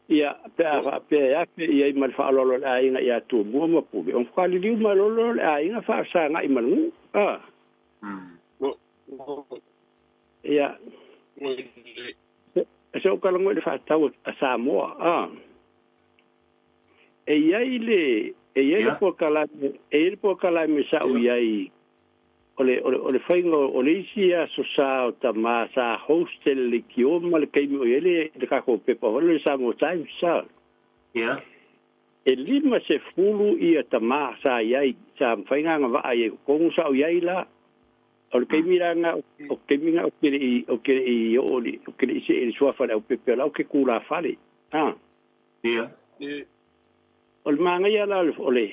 ia pe a faapea e afe i ai ma le faaaloalo a le aiga ia Tumua ma Pule, ona faatoa liliu mai loa lea o le aiga faafesaga'i ma le nuu. A. Ia, se ou talanoa i le faatau a Samoa, a. E i ai le, e i ai le polokalame, e i ai le polokalame sa ou i ai O le faiga o le isi aso sa o tamā sa host e le leitio ma le taimi o i ai le tatou pepa foi lea o le Samoa Times sa. Ia. E 50 ia tamā sa i ai sa mafai ona agavaa ai i totonu sa o i ai la. O le taimi la lena o le taimi lena ou te le i ou te le i oo i le ou te le i see i le suafa o le aupepe o la ou te tulafale. A. Ia. O le manaia la o le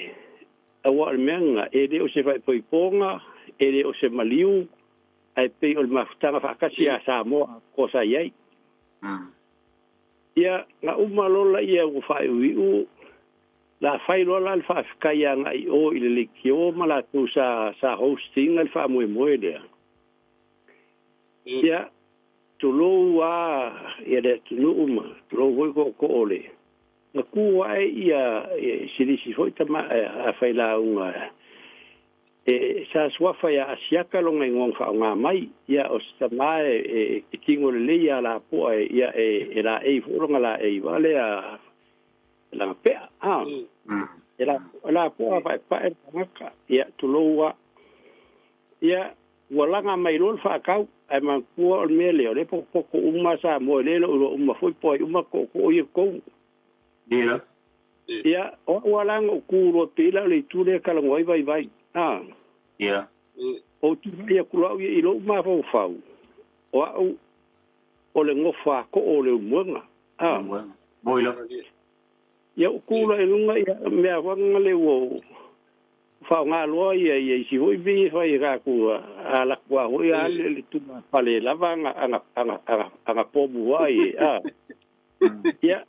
aua o le mea lena e le o se faaipoipoga, e le o se maliu, ae pei o le mafutaga faatasi a Samoa atoa sa i ai. Ia, na uma loa laia ua faaiuiu, la fai loa la le faafetai agai i o i le leitio ma latou sa sa host ina le faamoemoe lea. Ia, tulou a ia le atunuu ma tulou foi tootoo o le na tu ae ia silisi foi tama a failauga e sa suafa ia Asiata lona igoa na faaaoga mai ia o se tama e tino lelei ia lapoa ia e laei foi lona laei va lea lana pea a e lapoa paepae le tagata ia tulou a ia ua laga mai loa le faatau ae manatua o le mea lea o lea e potopoto uma Samoa e le o iloa uma foi po o ai uma tootoo ia i totonu. Ia. Ia, o au lava la na ou tu loa pei la o le itu lea e talanoa ai Vaivai. A. Ia. Ou tulai atu loa au ia i lou mafaufau, o au o le nofo a too o Leulumoega. A. Leulumoega. Moi lava. Ia, ou tu loa i luga, ia, mea foi lea ua ou faaaoga loa ia ia isi foi mea e fai e tatou a alu atu lava foi a le tulafale lava ana ana ana ana ana pomu ai a ia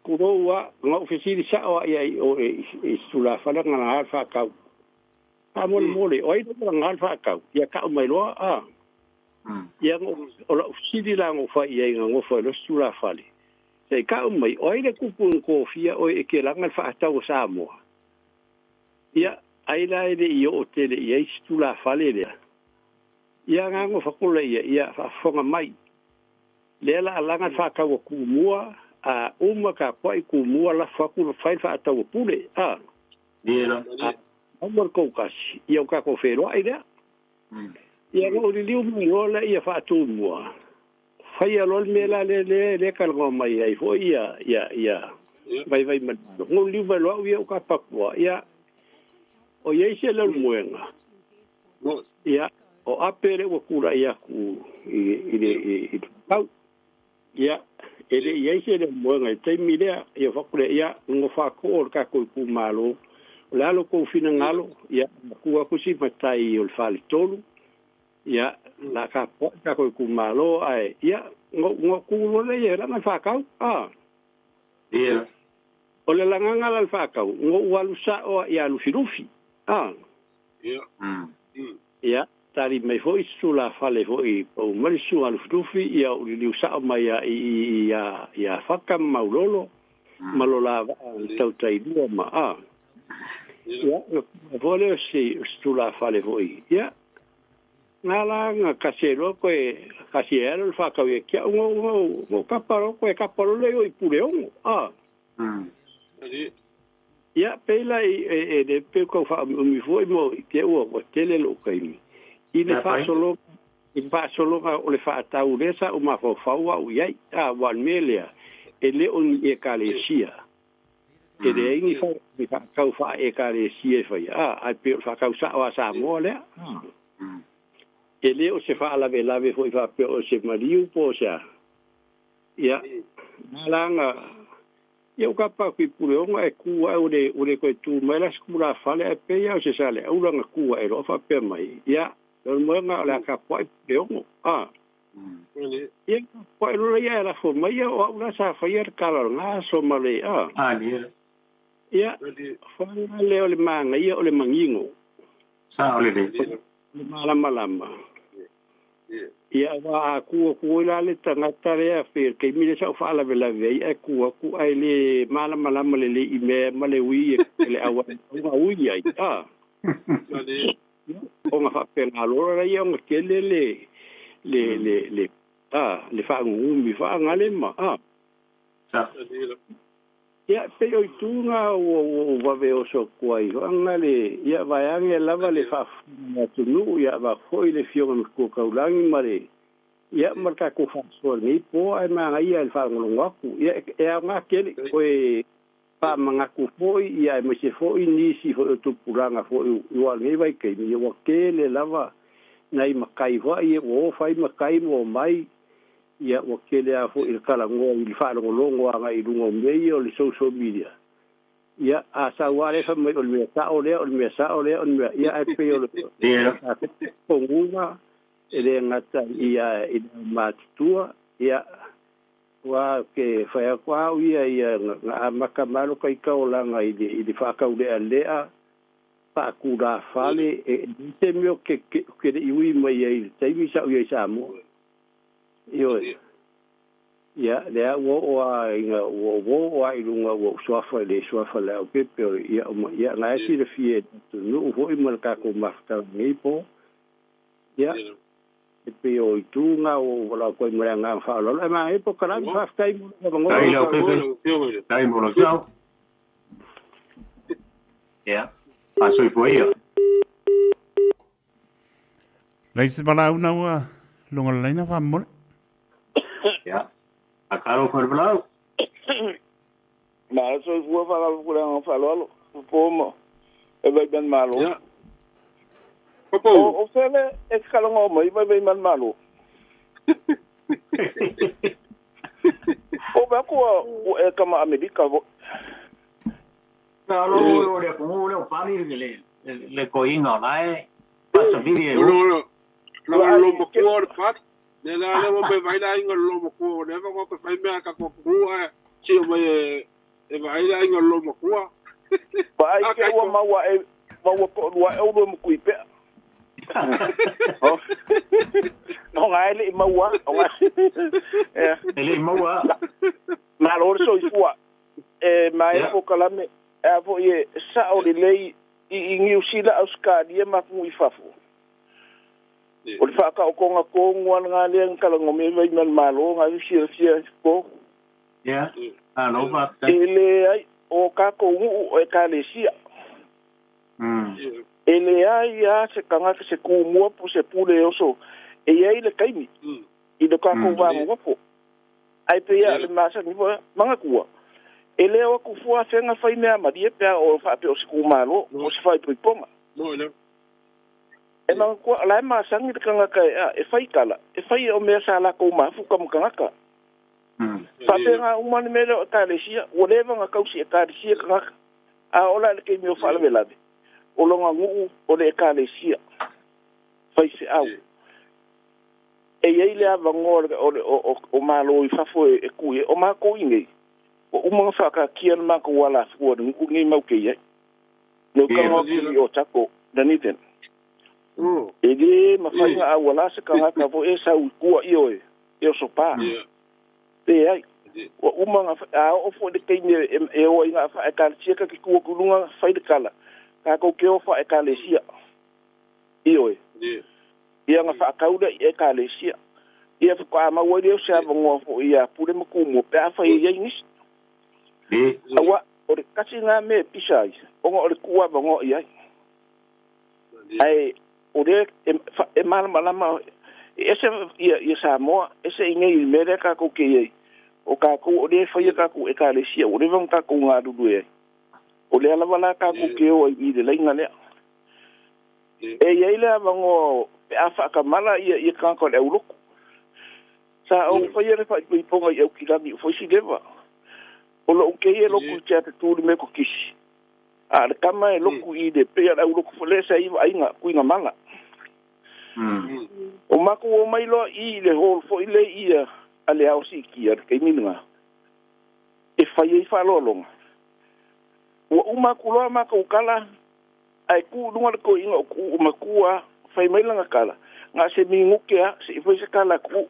tulou a na ou fesili sao lava i ai o i i tulafale na laga le faatau faamolemole o ai lea na laga le faatau ia tau mai loa a ia o lau fesili la na ou fai i ai na nofo ai loa si tulafale se i tau mai o ai le tupu na tofia oe e te laga le faatau a Samoa. Ia, ai la e le i oo tele i ai si tulafale lea. Ia gago fakola ia, ia faafofoga mai. Lea la a laga le faatau a Tumua, a uma tapuai Tumua lafo atu fai le faatau a Pule, a. Ia. A uma le tou tasi, ia o tatou feiloai lea. Ia na ou liliu mai loa lea ia faa-Tumua, faia loa le mea la lea lea lea talanoa mai ai foi ia ia ia Vaivai ma le Malo. Liliu mai loa au ia o ka papua ia o iai se Leulumoega ia o Ape lea ua tulai atu i i le i le tau ia e le i ai se Leulumoega i le taimi lea ia fai atu lea ia nofo atu o le tatou itumalo o le a lo tou finagalo ia matua atu si matai o le faletolu Ia, la tapuai tatou itumalo ae, ia, no tu loa lea ia laga le faatau, a. Ia. O le lagaga la le faatau, no ou alu sao ia Lufilufi, a. Ia. Ia, tali mai foi si tulafale foi pau mai le susuga Lufilufi, ia ou liliu sao mai ia i i ia ia Faka ma Maulolo, ma lo la vaa na tautailua ma, a. Ia, na pule foi lea o si tulafale foi, ia. Nga la nga kasi e loa koe kasi e ala le whakau ia ki au ngau ngau ngau kapa loa koe kapa loa lea i Puleono a. Ia pei la i e e le pe kau whaomiumi foi mo i te ua ua tele lou taimi. I le faasologa i le faasologa o le faatau lea sa ou mafaufau au i ai a ua o le mea lea e le o ni Ekalesia. E leai ni ni faatau faa-Ekalesia e faia a ae pei o le faatau sao a Samoa lea. E le o se faalavelave foi faapea o se maliu po o se a. Ia, na la na, ia ua kapa atu i Puleono ae tu ae ua le, ua le toe tu mai la se tulafale ae pei lava o se saleaula na tu ae loa faapea mai, ia, o le moega o le a tapuai Puleono, a. Ia, tapuai loa ia ae lafo mai ia, o au la sa faia le tala o lena aso ma le, a. Ia, fana lea o le manaia o le manino. Sao lelei. Le malamalama. Ia, aua a tu atu foi la le tagata lea pei o le taimi lea sa ou faalavelave ai ae tu atu ae le malamalama lelei i mea ma le ui e le auala e ui ai, a. Ona faapena loa laia ona tele le le le le a le faanunumi faagale ma a. Sao. Ia pe o itu nga o vave o so kuai anga le ia vaeage lava le faafofoga atunuu ia va fo'i le fioga ma kaulagi ma le ia ma le tatou faasoa lenei po ae magaia i le faalogologo atu ia e aogā tele oe faamagatu fo'i ia e maise fo'i nisi fo'i o tupulaga fo'i ua lenei vaitaimi ia ua tele lava nai makai fo'i ua o fai makai ma omai ia ua tele a fo'i le talanoa i le faalogologo aga'i i luga o mea ia o le social media ia a sauā le fai mai o le mea sa'o lea o le mea sa'o lea o le mea ia ae pei o le poguga e lē gata ia i le matutua ia ua ke fai atu au ia ia ga amata malo kaitaolaga i le faataule'ale'a faatulafale e se mea ke le'i ui mai ai le taimi sa'u iai Samoa ioe ia lea ua oo a ina ua oo a i luga ua usuafa i le suafa le aupepe o ia uma ia na e silafia e atunuu fo'i ma le tatou mafutaga nei po ia e pei o itu ga o vala koe ma le agaga faaaloalo e magaia po kalami faafetai mo le Ai lau pepe. Tai mo lau sau. Ia. Faasoifua ia. Leisi valaau ua luga le laina faamomole. Ia. Akaro fa le Ma soifua faalafukuleaga faaaloalo po ma e vai ban malo. Ia. Popo. O fele e kalongo mai vai vai man malo. O ba ko o e kama Amerika vo. Na lo lo le ko le o pani le le koinga o lae. Pasa viri e. Lo lo lo mo ko le pat. Le la le mo be vai la inga lo mo ko le va ko fai me ka ko ku a si o me e vai la inga lo mo ko. Pa ai ke ua maua e maua ko lua e ulu mo kui pe. O ngai le maua o ngai. E le maua. Ma lo soifua e mai po kalame e a fo e sa o le lei i Niu Sila Australia ma ku i fafo. O le whaakaokonga ko ngua ngā lea ngā me vai man malo ngā fia fia po. Ia. A lo pa. E le ai o kako ngu o e kalesia. E le ai a se kangaka se kumua po se pule oso e iai le kaimi. I le kako wā wapo. Ai pe ia le masa ni po manga kua. E le o ku fua whenga whai mea marie pea o whaape o se kumalo o se whai puiponga. No le. E manga kua la e masangi le kangaka e whai kala. E whai o mea sa la kou mafu ka mkangaka. Whape ngā umani mele o kalesia, ua lewa ngā kausi e kalesia kangaka. A ola le keimi o whaalavelave. O longa nguu o le e kalesia. Whai se au. E iei le awangoa o malo i fafo e kui. O mako i nei. O umanga whakakia na mako wala fua ni ngu ngei mau ke iai. Neu kanga ki o tako, daniten. E le mawhainga a wala se kangaka fo e sau kua i oe. E o sopa. Te ai. O umanga a o fo le keimi e o inga wha e kalesia ka ki kua kulunga whai le kala. Ka kau ke o wha e kalesia. I oe. Ia nga whaakaura i e kalesia. Ia whaka maua leo se awangoa fo ia pure makumu pe a whai iai nisi. Awa, o le kasi ngā me pisa ai. Onga o le kua awangoa i ai. Ai, o le e malamalama ese ia Samoa, ese i ngei mere ka kou ke iai. O kākou o le whaia kākou e kalesia, o le vang kākou ngā ruru e ai. O le alawa la kākou ke o ai i le lainga lea. E iai le awangoa pe a whaakamala ia kākou le auloku. Sa o whaia le whaipuiponga i au kirangi o whaisi lewa. O lo uke e loku i te ate tūri me ko kisi. A le kama e loku i le pea le auloku whalesa sa iwa ainga kuinga mala. O mako o mai loa i le hol fo i le ia a le au si kia le keiminga. E whai e whalolonga. Ua umaku loa maka ukala ai ku lunga le ko inga o ku umakua whai mai langa kala. Ngā se minguke a se i whai se kala ku.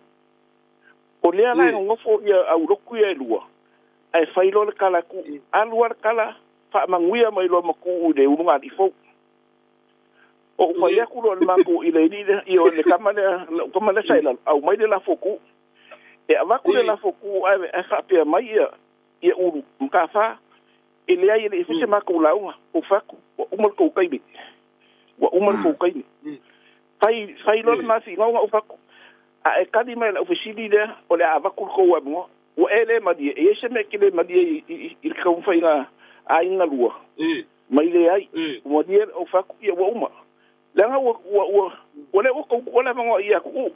O lea lai ngofo ia au loku ia e lua. Ai whai loa le kala ku. Alua le kala whaamanguia mai loa maku u le ulunga ali fau. O whai aku loa le mako i le i o le kama le saila au mai le la foku. E awaku le la foku ai e whaapea mai ia ulu mka wha. E leai e le'i foi se makou lauga ou fai atu ua uma le tou taimi. Ua uma le tou taimi. Fai fai loa le mafiga ona ou fai atu, a e tali mai i lau fesili lea, o le a avatu le tou avanoa. Ua e le malie, e i ai se mea e te le malie i, i, i le taumafaiga aiga lua, mai leai. Ua malie ou fai atu, ia ua uma. Leaga ua, ua, ua, ua le ua tou tuua le avanoa i ia atu.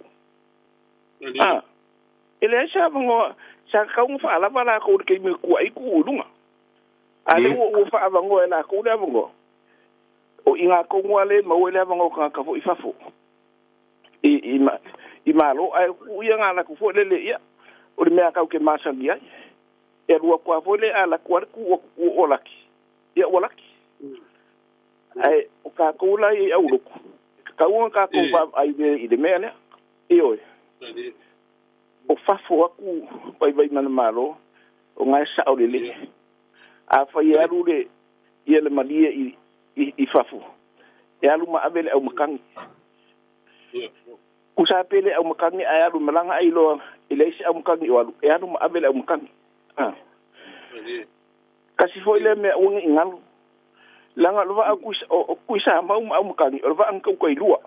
Ah, e leai se avanoa, sa tatau ona faalava latou i le taimi na tuuai Tuuu i luga. A lea ua, ua faaavanoa e latou le avanoa. O i gā tonu lava lea e maua ai le avanoa o tagata foi i fafo i, i, i Malo, ae o Tuuu ia na alu atu foi lele, ia, o le mea tatou te masani ai. E alu atu lava foi lea, a alu atu lava le Tuuu ua laki, ia ua laki. Ae o tatou la ia i aulotu, e tatau ona tatou vaavaai i le mea lea. Ioe. O fafo atu Vaivaimalemalo, o na e sao lelei. Afai e alu le ia le malie i, i, i fafo, e alu ma ave le aumatagi. Tusa pe le aumatagi ae alu malaga ai loa e leai se aumatagi o alu, e alu ma ave le aumatagi. Ah. Tasi foi lea mea aua ne i galo. Leaga o le vaa o Tuisamau ma Aumatagi, o le vaa na tautai lua.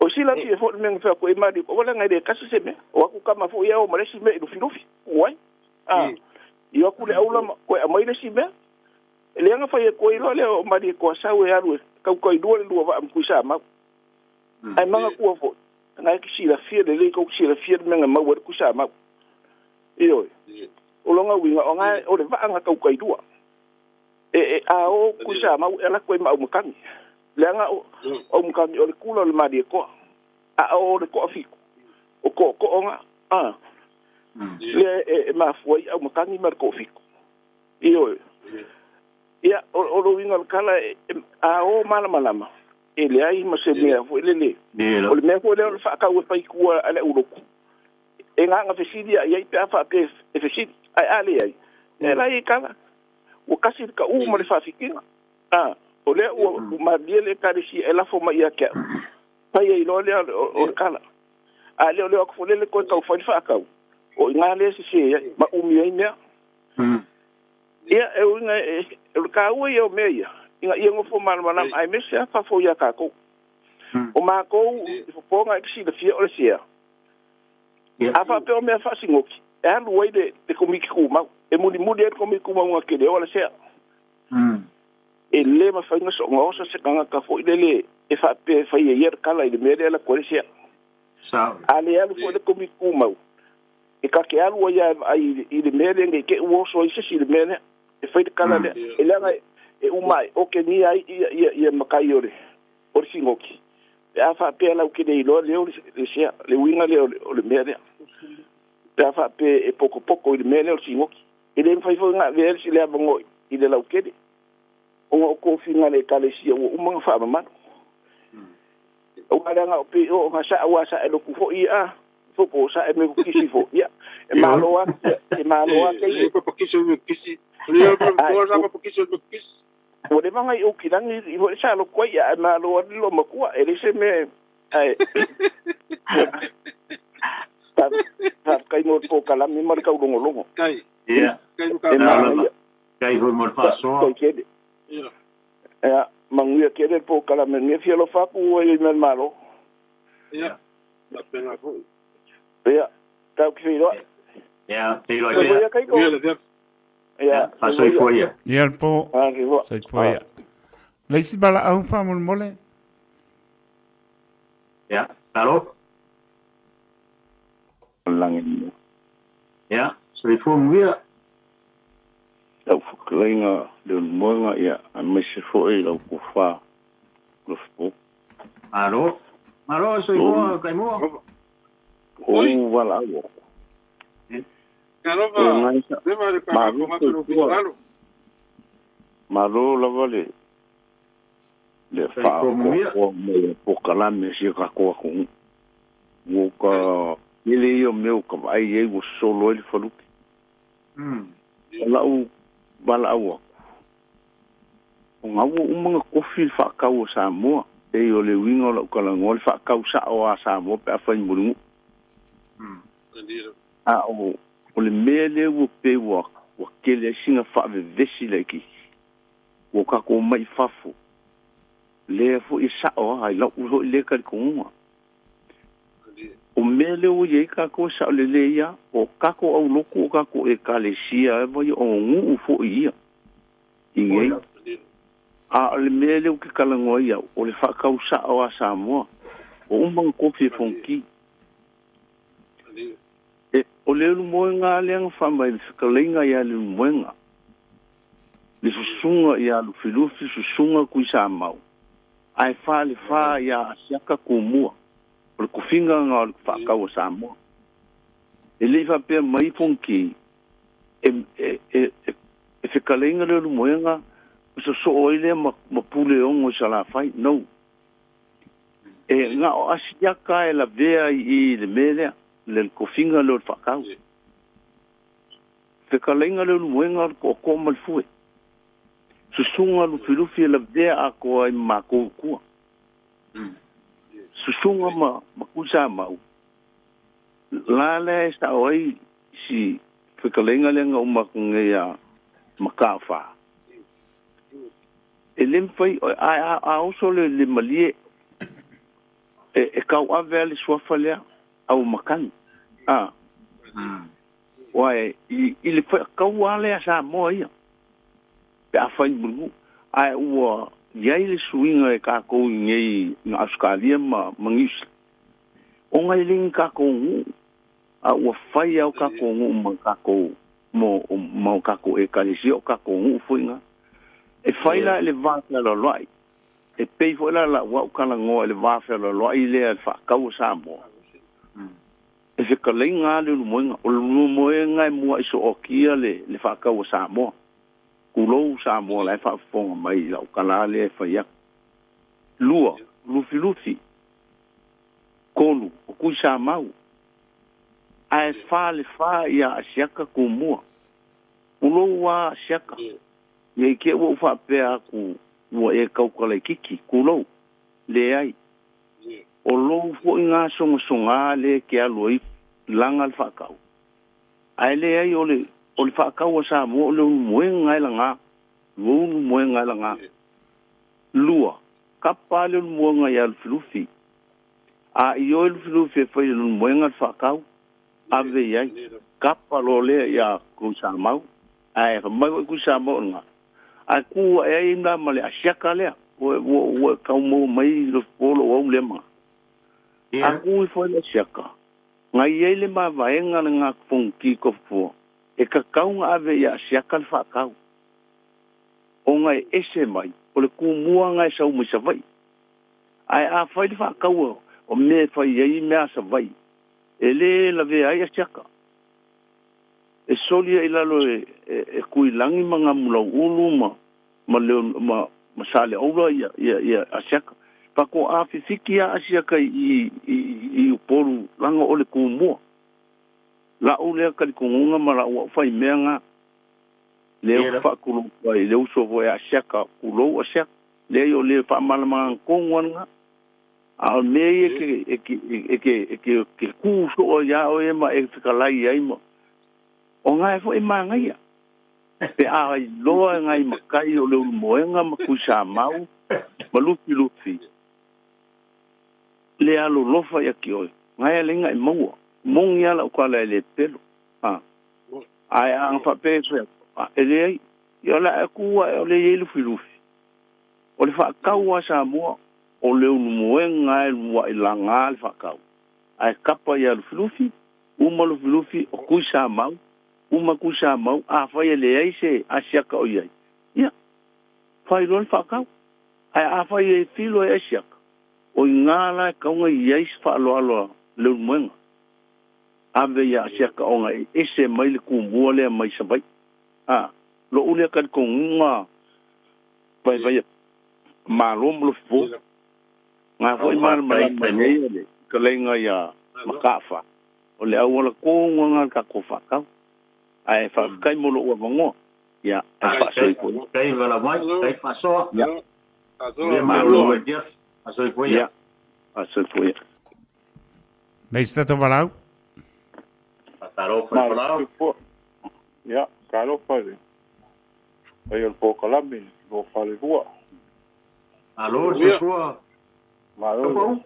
O silafia foi le mea na fai atu ai Maliu, aua leaga e le tasi se mea. O atu tama foi ia o ma le isi mea i Lufilufi, tuu ai. A, i o atu le aula ma toe aumai le isi mea. E leaga na fai atu ai loa lea o Malietoa sau e alu e tautai lua le lua vaa ma Tuisamau. Ae manatua foi, na e te silafia lelei, tou te silafia le mea na maua ai le Tuisamau. Ioe. O lona uiga, o na o le vaa na tautai lua. E, e a o Tuisamau e alu atu ai ma Aumatagi. Leaga o Aumatagi o le kula o le Malietoa. A o le toafitu, o tootooga, a, lea e, e mafua ai Aumatagi ma le toafitu. Ioe. Ia, o le uiga o le tala, a o malamalama, e leai ma se mea foi lele. O le mea foi lea o le faatau e fai i tua a le aulotu. E gaga fesili lava i ai pe a faapea e fesili, ae a leai, e la e tala. Ua tasi le taʻu ma le faafitiga. A, o lea ua malilie le Ekalesia e lafo mai ia te au. Fai ai loa lea o le tala. A le o le o atu foi lele toe tau fai le faatau, o i ina lea e sese ai, ma umi ai mea. Ia, e uiga e, o le taua ia o mea ia, ina ia nofo malamalama, aemaise lava fafo ia tatou. O matou, i fofoga e te silafia o le sea. A faapea o mea faasinoti, e alu ai le Komiti Tumau, e mulimuli ai le Komiti Tumau na te leo a le sea. E le mafai ona soona oso se tagata foi lele e faapea e fai e ia le tala i le mea lea e alu atu ai le sea. A le alu foi le Komiti Tumau, e ta te alu ai lava e vaai i le mea lea ne i te i ua oso ai se isi i le mea lea, e fai le tala lea. E leaga e uma ae okegia ai ia matai o le sinoti, pe a faapea lau te le iloa leo le sea, le uiga lea o le mea lea. Pe a faapea e potopoto i le mea lea o le sinoti. E le mafai foi ona avea le avanoa i le lautele, ona o tofiga a le Ekalesia ua uma ona faamamalu. Aua leaga o pei o ona sa aua sa e lotu foi ia, fo po sa e me kisi fo ia. E malo a, e malo a te. Ua leva ona i Aukilani i foi sa lotu ai ia, ae malo a le lo matua, e leai se mea ae faafetai mo le polokalame ma le taulogologo. Ia, E manaia. Kai foi mo le faasoa. Faafetai tele. Ia, manuia tele le polokalame lenei. Fia alofa atu ai i mea o le Malo. Ia, faapena foi. Ia, tau te feiloai. Ia, feiloai pea. Ia, faasoifua ia. Ia le po. Soifua ia. Le isi valaau faamolemole. Ia, talofa. Lagi. Ia, soifua manuia. Lau fetalaiga Leulumoega, ia, aemaise foi lau tofa Lofipo. Malo. Malo, soifua Kaimua. O valaau atu. Malo lava le le faafoafoa mai o polokalame a si o tatou atunuu. Ua ka tele ia o mea ua ka vaai i ai ua sosolo ai le faluki. O lau valaau atu, o ga ua uma ona tofi le faatau a Samoa. Pei o le uiga o lau talanoa, le faatau sao a Samoa pe afai Mulinuu. A o le mea lea ua pei ua Ua tele ai sina faavevesi laitiiti. Ua tatou omai i fafo. Lea foi e sao a i la'u foi lea talitonuga. O mea lea ua i ai tatou e sao lelei a, o tatou aulotu o tatou Ekalesia eva ia o nuu foi ia i nei. A o le mea lea ou te talanoa ai au, o le faatau sao a Samoa. Ua uma ona tofi e Fonoti. E, o Leulumoega lea na fai mai le fetalaiga ia Leulumoega, le susuga ia Lufilufi, susuga Tuisamau, ae falefa ia Asiata Tumua. O le tofiga na o le faatau a Samoa. E le i faapea mai Fonoti e fetalaiga Leulumoega sosoo ai lea ma Puleono i Salafai. No. E na o Asiata e lavea i le mea lea, le tofiga lea o le faatau. Fetalaiga Leulumoega o le toatoa ma le fue. Susuga Lufilufi e lavea atoa ai ma matou i tua. Susuga ma Tuisamau, la lea e sao ai si fetalaiga lea na uma atu nei ia Makafa. E le mafai, a oso le malie, e tauave a le suafa lea, au makani. A. Uae, i le faataua lea Samoa ia. Pe a fai mulimu. Ae ua i ai le suiga e tatou i nei i Ausetalia ma Niu Sila. Ona e le ni tatou nuu, a ua fai au tatou nuu ma tatou mo ma o tatou ekalesia o tatou nuu foi na. E fai la i le va fealoaloai. E pei foi la lau au talanoa i le va fealoaloai lea le faatau a Samoa. E fetalaiga a le Ulumoega. O le Ulumoega e mua i sootia le faatau a Samoa. Tulou Samoa la e faafofoga mai i lau tala lea e fai atu. Lua, Lufilufi. Tolu, o Tuisamau. Ae fa le fa ia Asiata Tumua. Tulou a Asiata. Ia i te ua ou faapea atu ua e tautalaititi, tulou, leai. O lou foi ngā sogasoga le ke alu ai laga le faatau. Ae leai o le faatau a Samoa o le ulumoega e laga. Ua ulumoega e laga. Lua, kapa le ulumoega ia Lufilufi. A i oe Lufilufi e fai le ulumoega le faatau, ave i ai. Kapa lo lea ia Tuisamau. Ae mai foi Tuisamau o lena. Ae ku ae ai la ma le Asiata lea. Ua tau maua mai lo polo au le ma. A ku i foi le Asiata. Ngai i ai le mavaega le ngā fonoti kofua. E kakau ave ia Asiata le faatau. O ngai ese mai, o le kumua ngai sau mai Savaii. Ae a fai le faatau o mea e fai ai mea Savaii, e le lavea ai Asiata. E soli ai lalo e kuilangi ma ngā mulau ulu ma leo, ma sale aula ia Asiata. Pako a fifiki a Asiata i Upolu langa o le kumua. La u lea kalikongunga ma la ua whai mea ngā. Lea whaakulu ai, le uso foi Asiata, kulou Asiata. Lea o le whaamalamanga kongu ngā. A o mea ia ke ku soa ia o e ma e whikalai ai ma. O ngai foi mangaia. Pe a i loa ngai makai o le ulumoega ma Tuisamau ma Lufilufi. Le alo lofa ia ki oe. Ngai a lenga e maua. Mongi ala o kala e le pelo. Ha. Ai a nga whape e le ai. Ia la e kua e o le iei Lufilufi. O le whaakau a Samoa o le ulumoega e lua i langa le whaakau. Ai kapa ia Lufilufi, uma Lufilufi o Tuisamau, uma Tuisamau, a whai e le ai se Asiaka o iai. Ia, whai loa le whaakau. Ai a whai e filo e Asiaka. O i ngā la e kaunga i ai se whaaloaloa le ulumoega. Ave ia Asiaka o ngai ese mai le kumua lea mai Savaii. A, lo ulea kalikongunga pai vai malo mo lo fo. Ngā foi malamalama nei le kalenga ia Makafa. O le auala konga ngā ka ko whakau. Ae whakakai mo lo ua vangoa. Ia, e whaasoi koe. Kai wala mai, kai whasoa. Ia. Le malo e Jeff, whaasoi koe. Ia, whaasoi koe. Nei stata walau. Whakaro whai palau. Ia, talofa i le paia o le polokalame 242. Malo le soifua. Malo.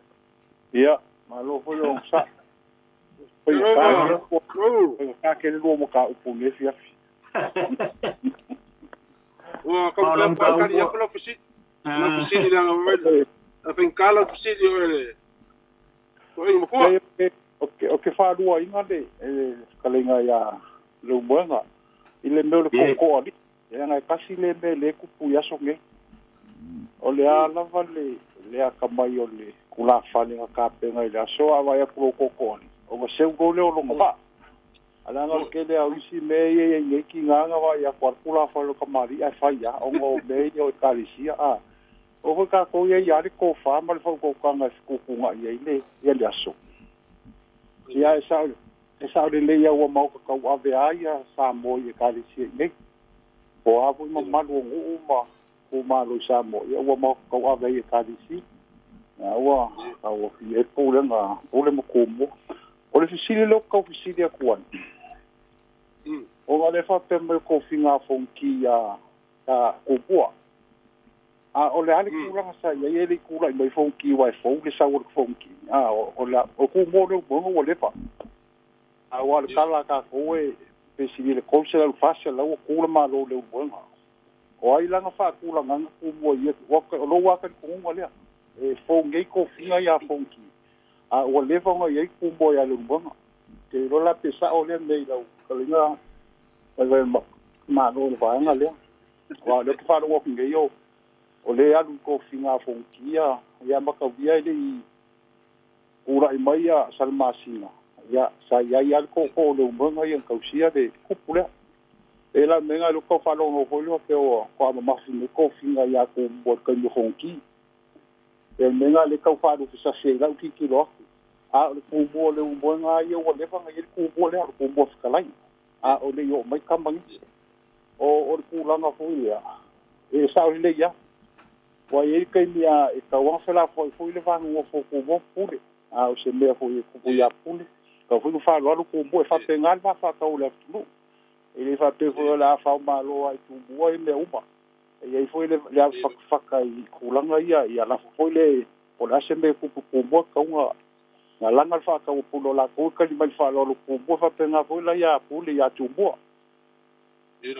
Ia, malo foi le onosai. Faigata tele lua mataupu i lenei afiafi. Ua tau tali atu lau fesili. Lau fesili leaga mai le faigata lau fesili o le toeaina matua. Ou te faaluaina le fetalaiga ia Leulumoega i le mea o le tootoo alii. Leaga e tasi le mea lea e tupu i aso nei. O le a lava le atamai o le tulafale na tapena i le aso, a vaai atu loa i tootoo alii, ona seu loa lea o lona vaa. Ae leaga o le tele lava o isi mea ia e i ai nei tiga na vaai atu a le tulafale o le tamalii ae fai lava ona o mea ia o ekalesia. A oo foi tatou ia e i ai lava le tofa ma le faautautaga e fetuutuunai ai le aso. Ia e sao e sao lelei lava ua maota tauave lava ia Samoa i ekalesia i inei. Po o a foi mamalu o nuu ma itumalo i Samoa, ia ua maota tauave ai i ekalesia. A ua tauofia ai le pulega a Pule ma Tumua. O le fesili lea ou te tau fesili atu ai, ona o lea e faapea mai o tofiga a Fonoti ia Tumua. A o le a le tulaga sa i ai e le i tulai mai Fonoti aua e fou le sau o le Fonoti. A o le Tumua o Leulumoega ua leva. Aua o le tala a tatou e pe sili i le 300 400 ua tu le Malo i Leulumoega. O ai la na faatulagaga Tumua i ia, o lou lava talitonuga lea, e fou nei tofiga ia Fonoti, a ua leva ona i ai Tumua ia Leulumoega. Ou te iloa la pe sao lea mea i lau fetalaiga Vaivai Malo i le vaega lea. Aua o lea ou te faalogo atu nei o lea e alu i tofiga a Fonoti ia mataulia e le i tulai mai ia Salamasina, ia sa i ai lava le tootoo o Leulumoega ia na tausia le kupu lea. E la mea lea tau faalogo foi lea pe o faatoa mamafi nei tofiga ia Tumua i le taimi o Fonoti. E le mea lea tau faalufesasi ai i lau tilotilo atu. A o le Tumua o Leulumoega lava ia ua leva ona i ai le Tumua lea, o le Tumua fetalai, a o le i oo mai tama nei. O le tulaga foi lea, e sao lelei lava. Ua i ai le taimi e tatau lava ona felafoai foi le va nonofo o Tumua ma Pule. A o se mea foi e tupu ia Pule, tatau foi ona faaaloalo Tumua. E faapena le va faatau o le atunuu. E le faapea foi o le a faomalo lava i Tumua ia mea uma. E i ai foi le avafatafata i tulaga ia, ia lafo foi le po o le a se mea e tupu i Tumua, tatau ona laga le faatau a Pule o latou e tali mai i le faaaloalo i Tumua. E faapena foi la ia Pule ia Tumua.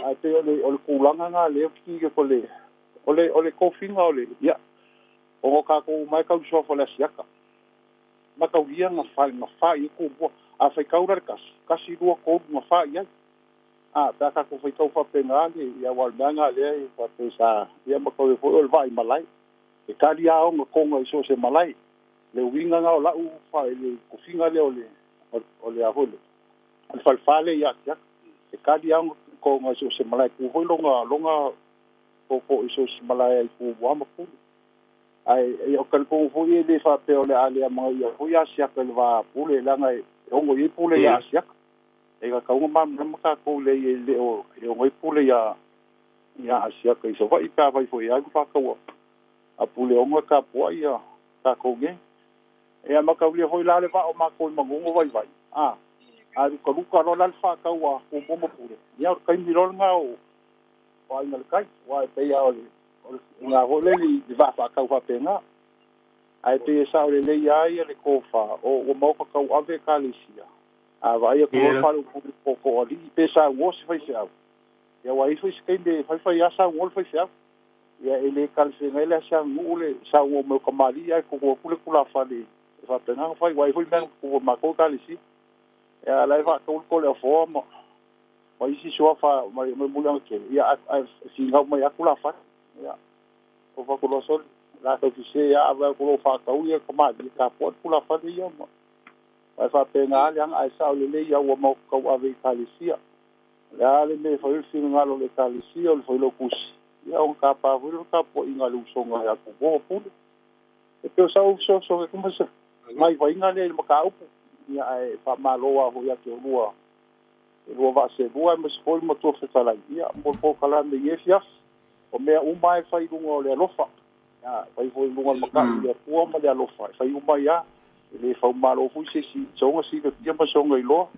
Ae pei o le tulaga lena lea ou te tilotilo atu o le tofiga o le, ia, ona o tatou uma lava e tau i le suafa o le Asiata. Mataulia na fai i ai Tumua. A faitau la le tasi, tasi, lua, tolu, na fai i ai. A, pe a tatou faitau faapena le, ia, aua o le mea lena lea e faapea sa, ia mataulia foi o le vaai malae. E tali lava ona toga i so o se malae. Le uiga lena o lau le tofiga lea o le, o le a foi le, o le falefa lea ia Asiata. E tali lava ona toga i so o se malae. Tu foi lona tootoo i so o se malae ai Tumua ma Pule. Ae o talitonu foi e le faapea o le a le amanaia foi Asiata i le va Pule, leaga e ono i ai Pule ia Asiata. E tatau ona malamalama tatou lea e le o e ono ai Pule ia Asiata i Savaii pe afai foi e alu faataua a Pule ono e tapuai ia tatou nei. E mataulia foi la le vaa o matou i Manono Vaivai, a lukaluka loa la le faatau a Tumua ma Pule, ia o le taimi loa lena o Aiga i le Tai, aua e pei lava o le lena foi lea i le vaa faatau faapena. Ae pei e sao lelei lava ia le tofa, o ua maota tauave ekalesia. A vaai atu loa le faleupolu i tootoo alii, pe saunoa se faifeau, ia aua e i ai foi se taimi e faifai lava saunoa le faifeau. Ia e le talafeagai la se aganuu le saunoa mai o tamalii ae toto atu le tulafale e faapena ona fai, aua e i ai foi mea na tutupu i le matou ekalesia. Ia a o la e faatau le Toleafoa ma isi suafa ma le muliaga tele, ia ae finau mai lava tulafale. Ia, o fatu loa sole, la tau sese lava, a vaai atu loa ua faatau ia tamalii, tapuai le tulafale ia ma ae faapena lava le aga, ae sao lelei lava ua maota tauave i ekalesia. O le a le mea e fai ai le finagalo o le ekalesia o le failautusi, ia ona tapa foi lea o le tapuaiga a le usoga ia Tumua ma Pule. E pei o sau fesoasoani atu ma se vaivaiga lea i le mataupu, ia ae faamalo lava foi ia te oulua e lua vaa seelua aemaise foi le matua fetalai, ia mo le polokalame i afiafi. O mea uma lava e fai i luga o le alofa, ia, e fai foi i luga o le maka'i i le Atua ma le alofa, e fai uma ai lava. E le faumalo foi se isi i soga silafia ma soga iloa.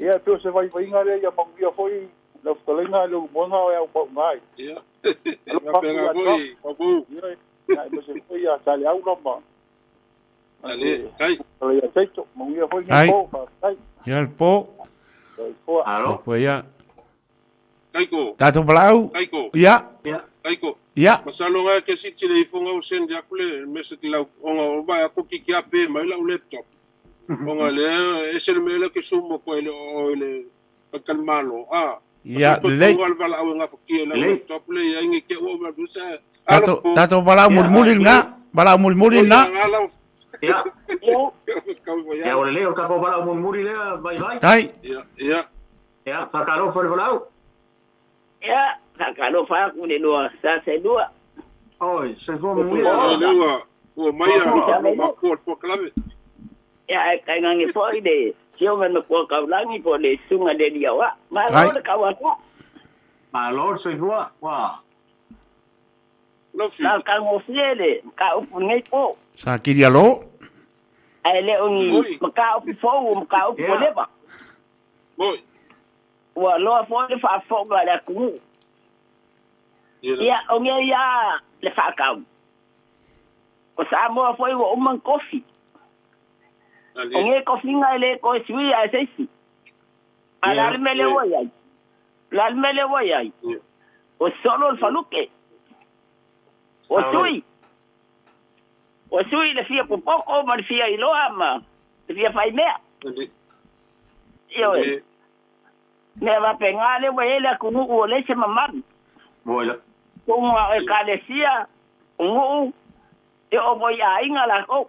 Ia, e pei o se vaivaiga lea ia manuia foi lau fetalaiga Leulumoega o e au pauga ai. Ia. Alofa atu Faapena ia te foi, Mapu. au. Ia, ia, aemaise foi ia Saleaula ma Ale, tai. le ia Taito. Manuia foi Ai. lenei po, faafetai. Ia le po. Soifua. Alo. Soifua ia. Taiko. Tatou valaau. Taiko. Ia. Ia. Taiko. Ia. Masalo ngai ke sit sile ifonga o send aku le message lau onga o vai aku ki kia pe mai lau laptop. Onga le ese le mele ke sumo ko le o le kal malo. Ah. Ia, lelei. Ko vala au nga fakia lau Lelei. laptop le ia ngi ke o ma dusa. Tatou tatou valaau mulimuli lena. Valaau mulimuli lena. Ia. Ia. Ia, o le lea o le tatou valaau mulimuli lea, vaivai. Tai. Ia, ia. Ia, faatalofa i le valaau. Ia, faatalofa atu i le lua sa selua. Oi, soifua manuia. O le ua ua mai a lo maku o le polokalame. Ia, ae tainane foi le sioga na kua kaulagi po o le susuga le alii aoao. Malo Ai. le tauasoa. Malo le soifua. Ua. Lofi. Na o le taugofie le mataupu i lenei po. Sa kili alo. Ae le o ni Oi. mataupu fou o mataupu ua Ia. leva. Moi. Ua loa foi le faafofoga a le atunuu. Ia. Ia, o nei lava le faatau. O Samoa foi ua uma ona tofi. O Ale. nei tofiga e lē toe suia e se isi. A le a le mea lea ua iai? O le a le mea lea ua iai? Ia. O solo le faluke. O Sao. sui. O sui le fia popoco ma le fia iloa ma le fia faimea. Ale. Ioe. Mea faapegā le ua iai le atunuu o leai se mamalu. Moi la. Tuga o ekalesia, o nuu, e o foi aiga lakou.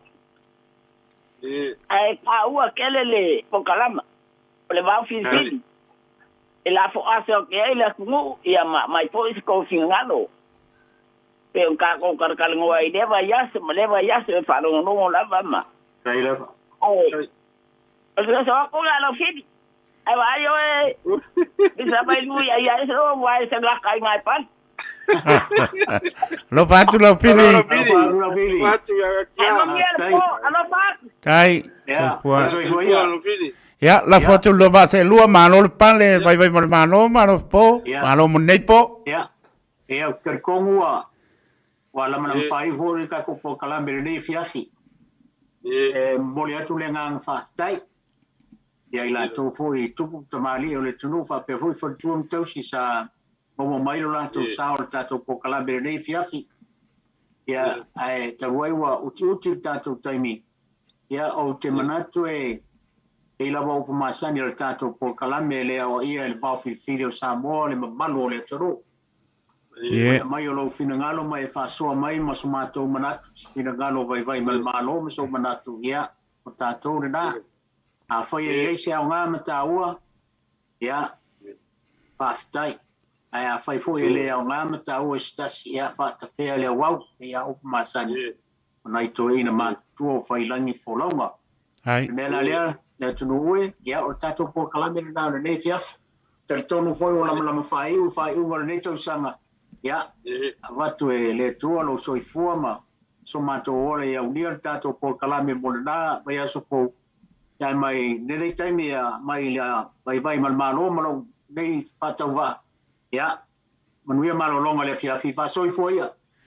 Ia. Ae taua kele le pokalama. O le vao filifili. E lafo aso ake ai le atunuu, ia ma mai foi se kou finagalo. Pe o tatou kalakalanoa ai i lea vaiaso ma lea vaiaso e faalogologo lava ma. Tai lava. Ae, o le fesoasoani atu lea lau fili. Ae vaai oe, pisa mai lui ai ai se o wae se laka i ngai pali. Alofa atu lau Alo fili. fili. Alofa atu lau fili. Atu ia Ae kia. manuia le Tai. po, alofa atu. Tai. Ia. Soifua. Soifua Ia ia. lo fili. Ia, lafo atu le lua vaa seelua, malo le pale, vaivai ma le malo, malo po, Ia. malo mo lenei po. Ia. Ia, ou te talitonu ua ua lamalama Ia. faaiu foi le tatou polokalame i lenei afiafi. Ia. E momoli atu le agaga faafetai. Ia i latou foi i tupu ma tamalii o le atunuu faapea foi faletua ma tausi sa maua mai lo latou Ia. sao i le tatou polokalame i lenei afiafi. Ia, ae talu ai ua utiuti le tatou taimi. Ia, ou te manatu e e lava upu masani o le tatou polokalame e le aoaia i le vaofilifili o Samoa le mamalu o le atunuu. Ia. Mai o lou finagalo ma e faasoa mai ma so matou manatu, se finagalo vaivai ma le Malo ma sou manatu, ia, o tatou lena. Afai e i ai se aoga ma taua, ia, faafetai. Ae afai foi e le aoga ma taua i se tasi, ia, faatafea le auau, ia upu masani. Ia. O nai toeaina matutua o failagi folauga. Ai. Le mea la lea, le atunuu e, ia, o le tatou polokalame lena o lenei afiafi. Talitonu foi o lamalama faaiu, faaiuga o lenei tausaga. Ia, Ia. avatu e le Atua lou soifua ma so matou ola ia aulia le tatou polokalame mo lena vaiaso fou. Ia mai lenei taimi ia mai le vaivai ma le Malo ma lou nei faatauvaa. Ia, manuia malologa le afiafi, faasoifua ia.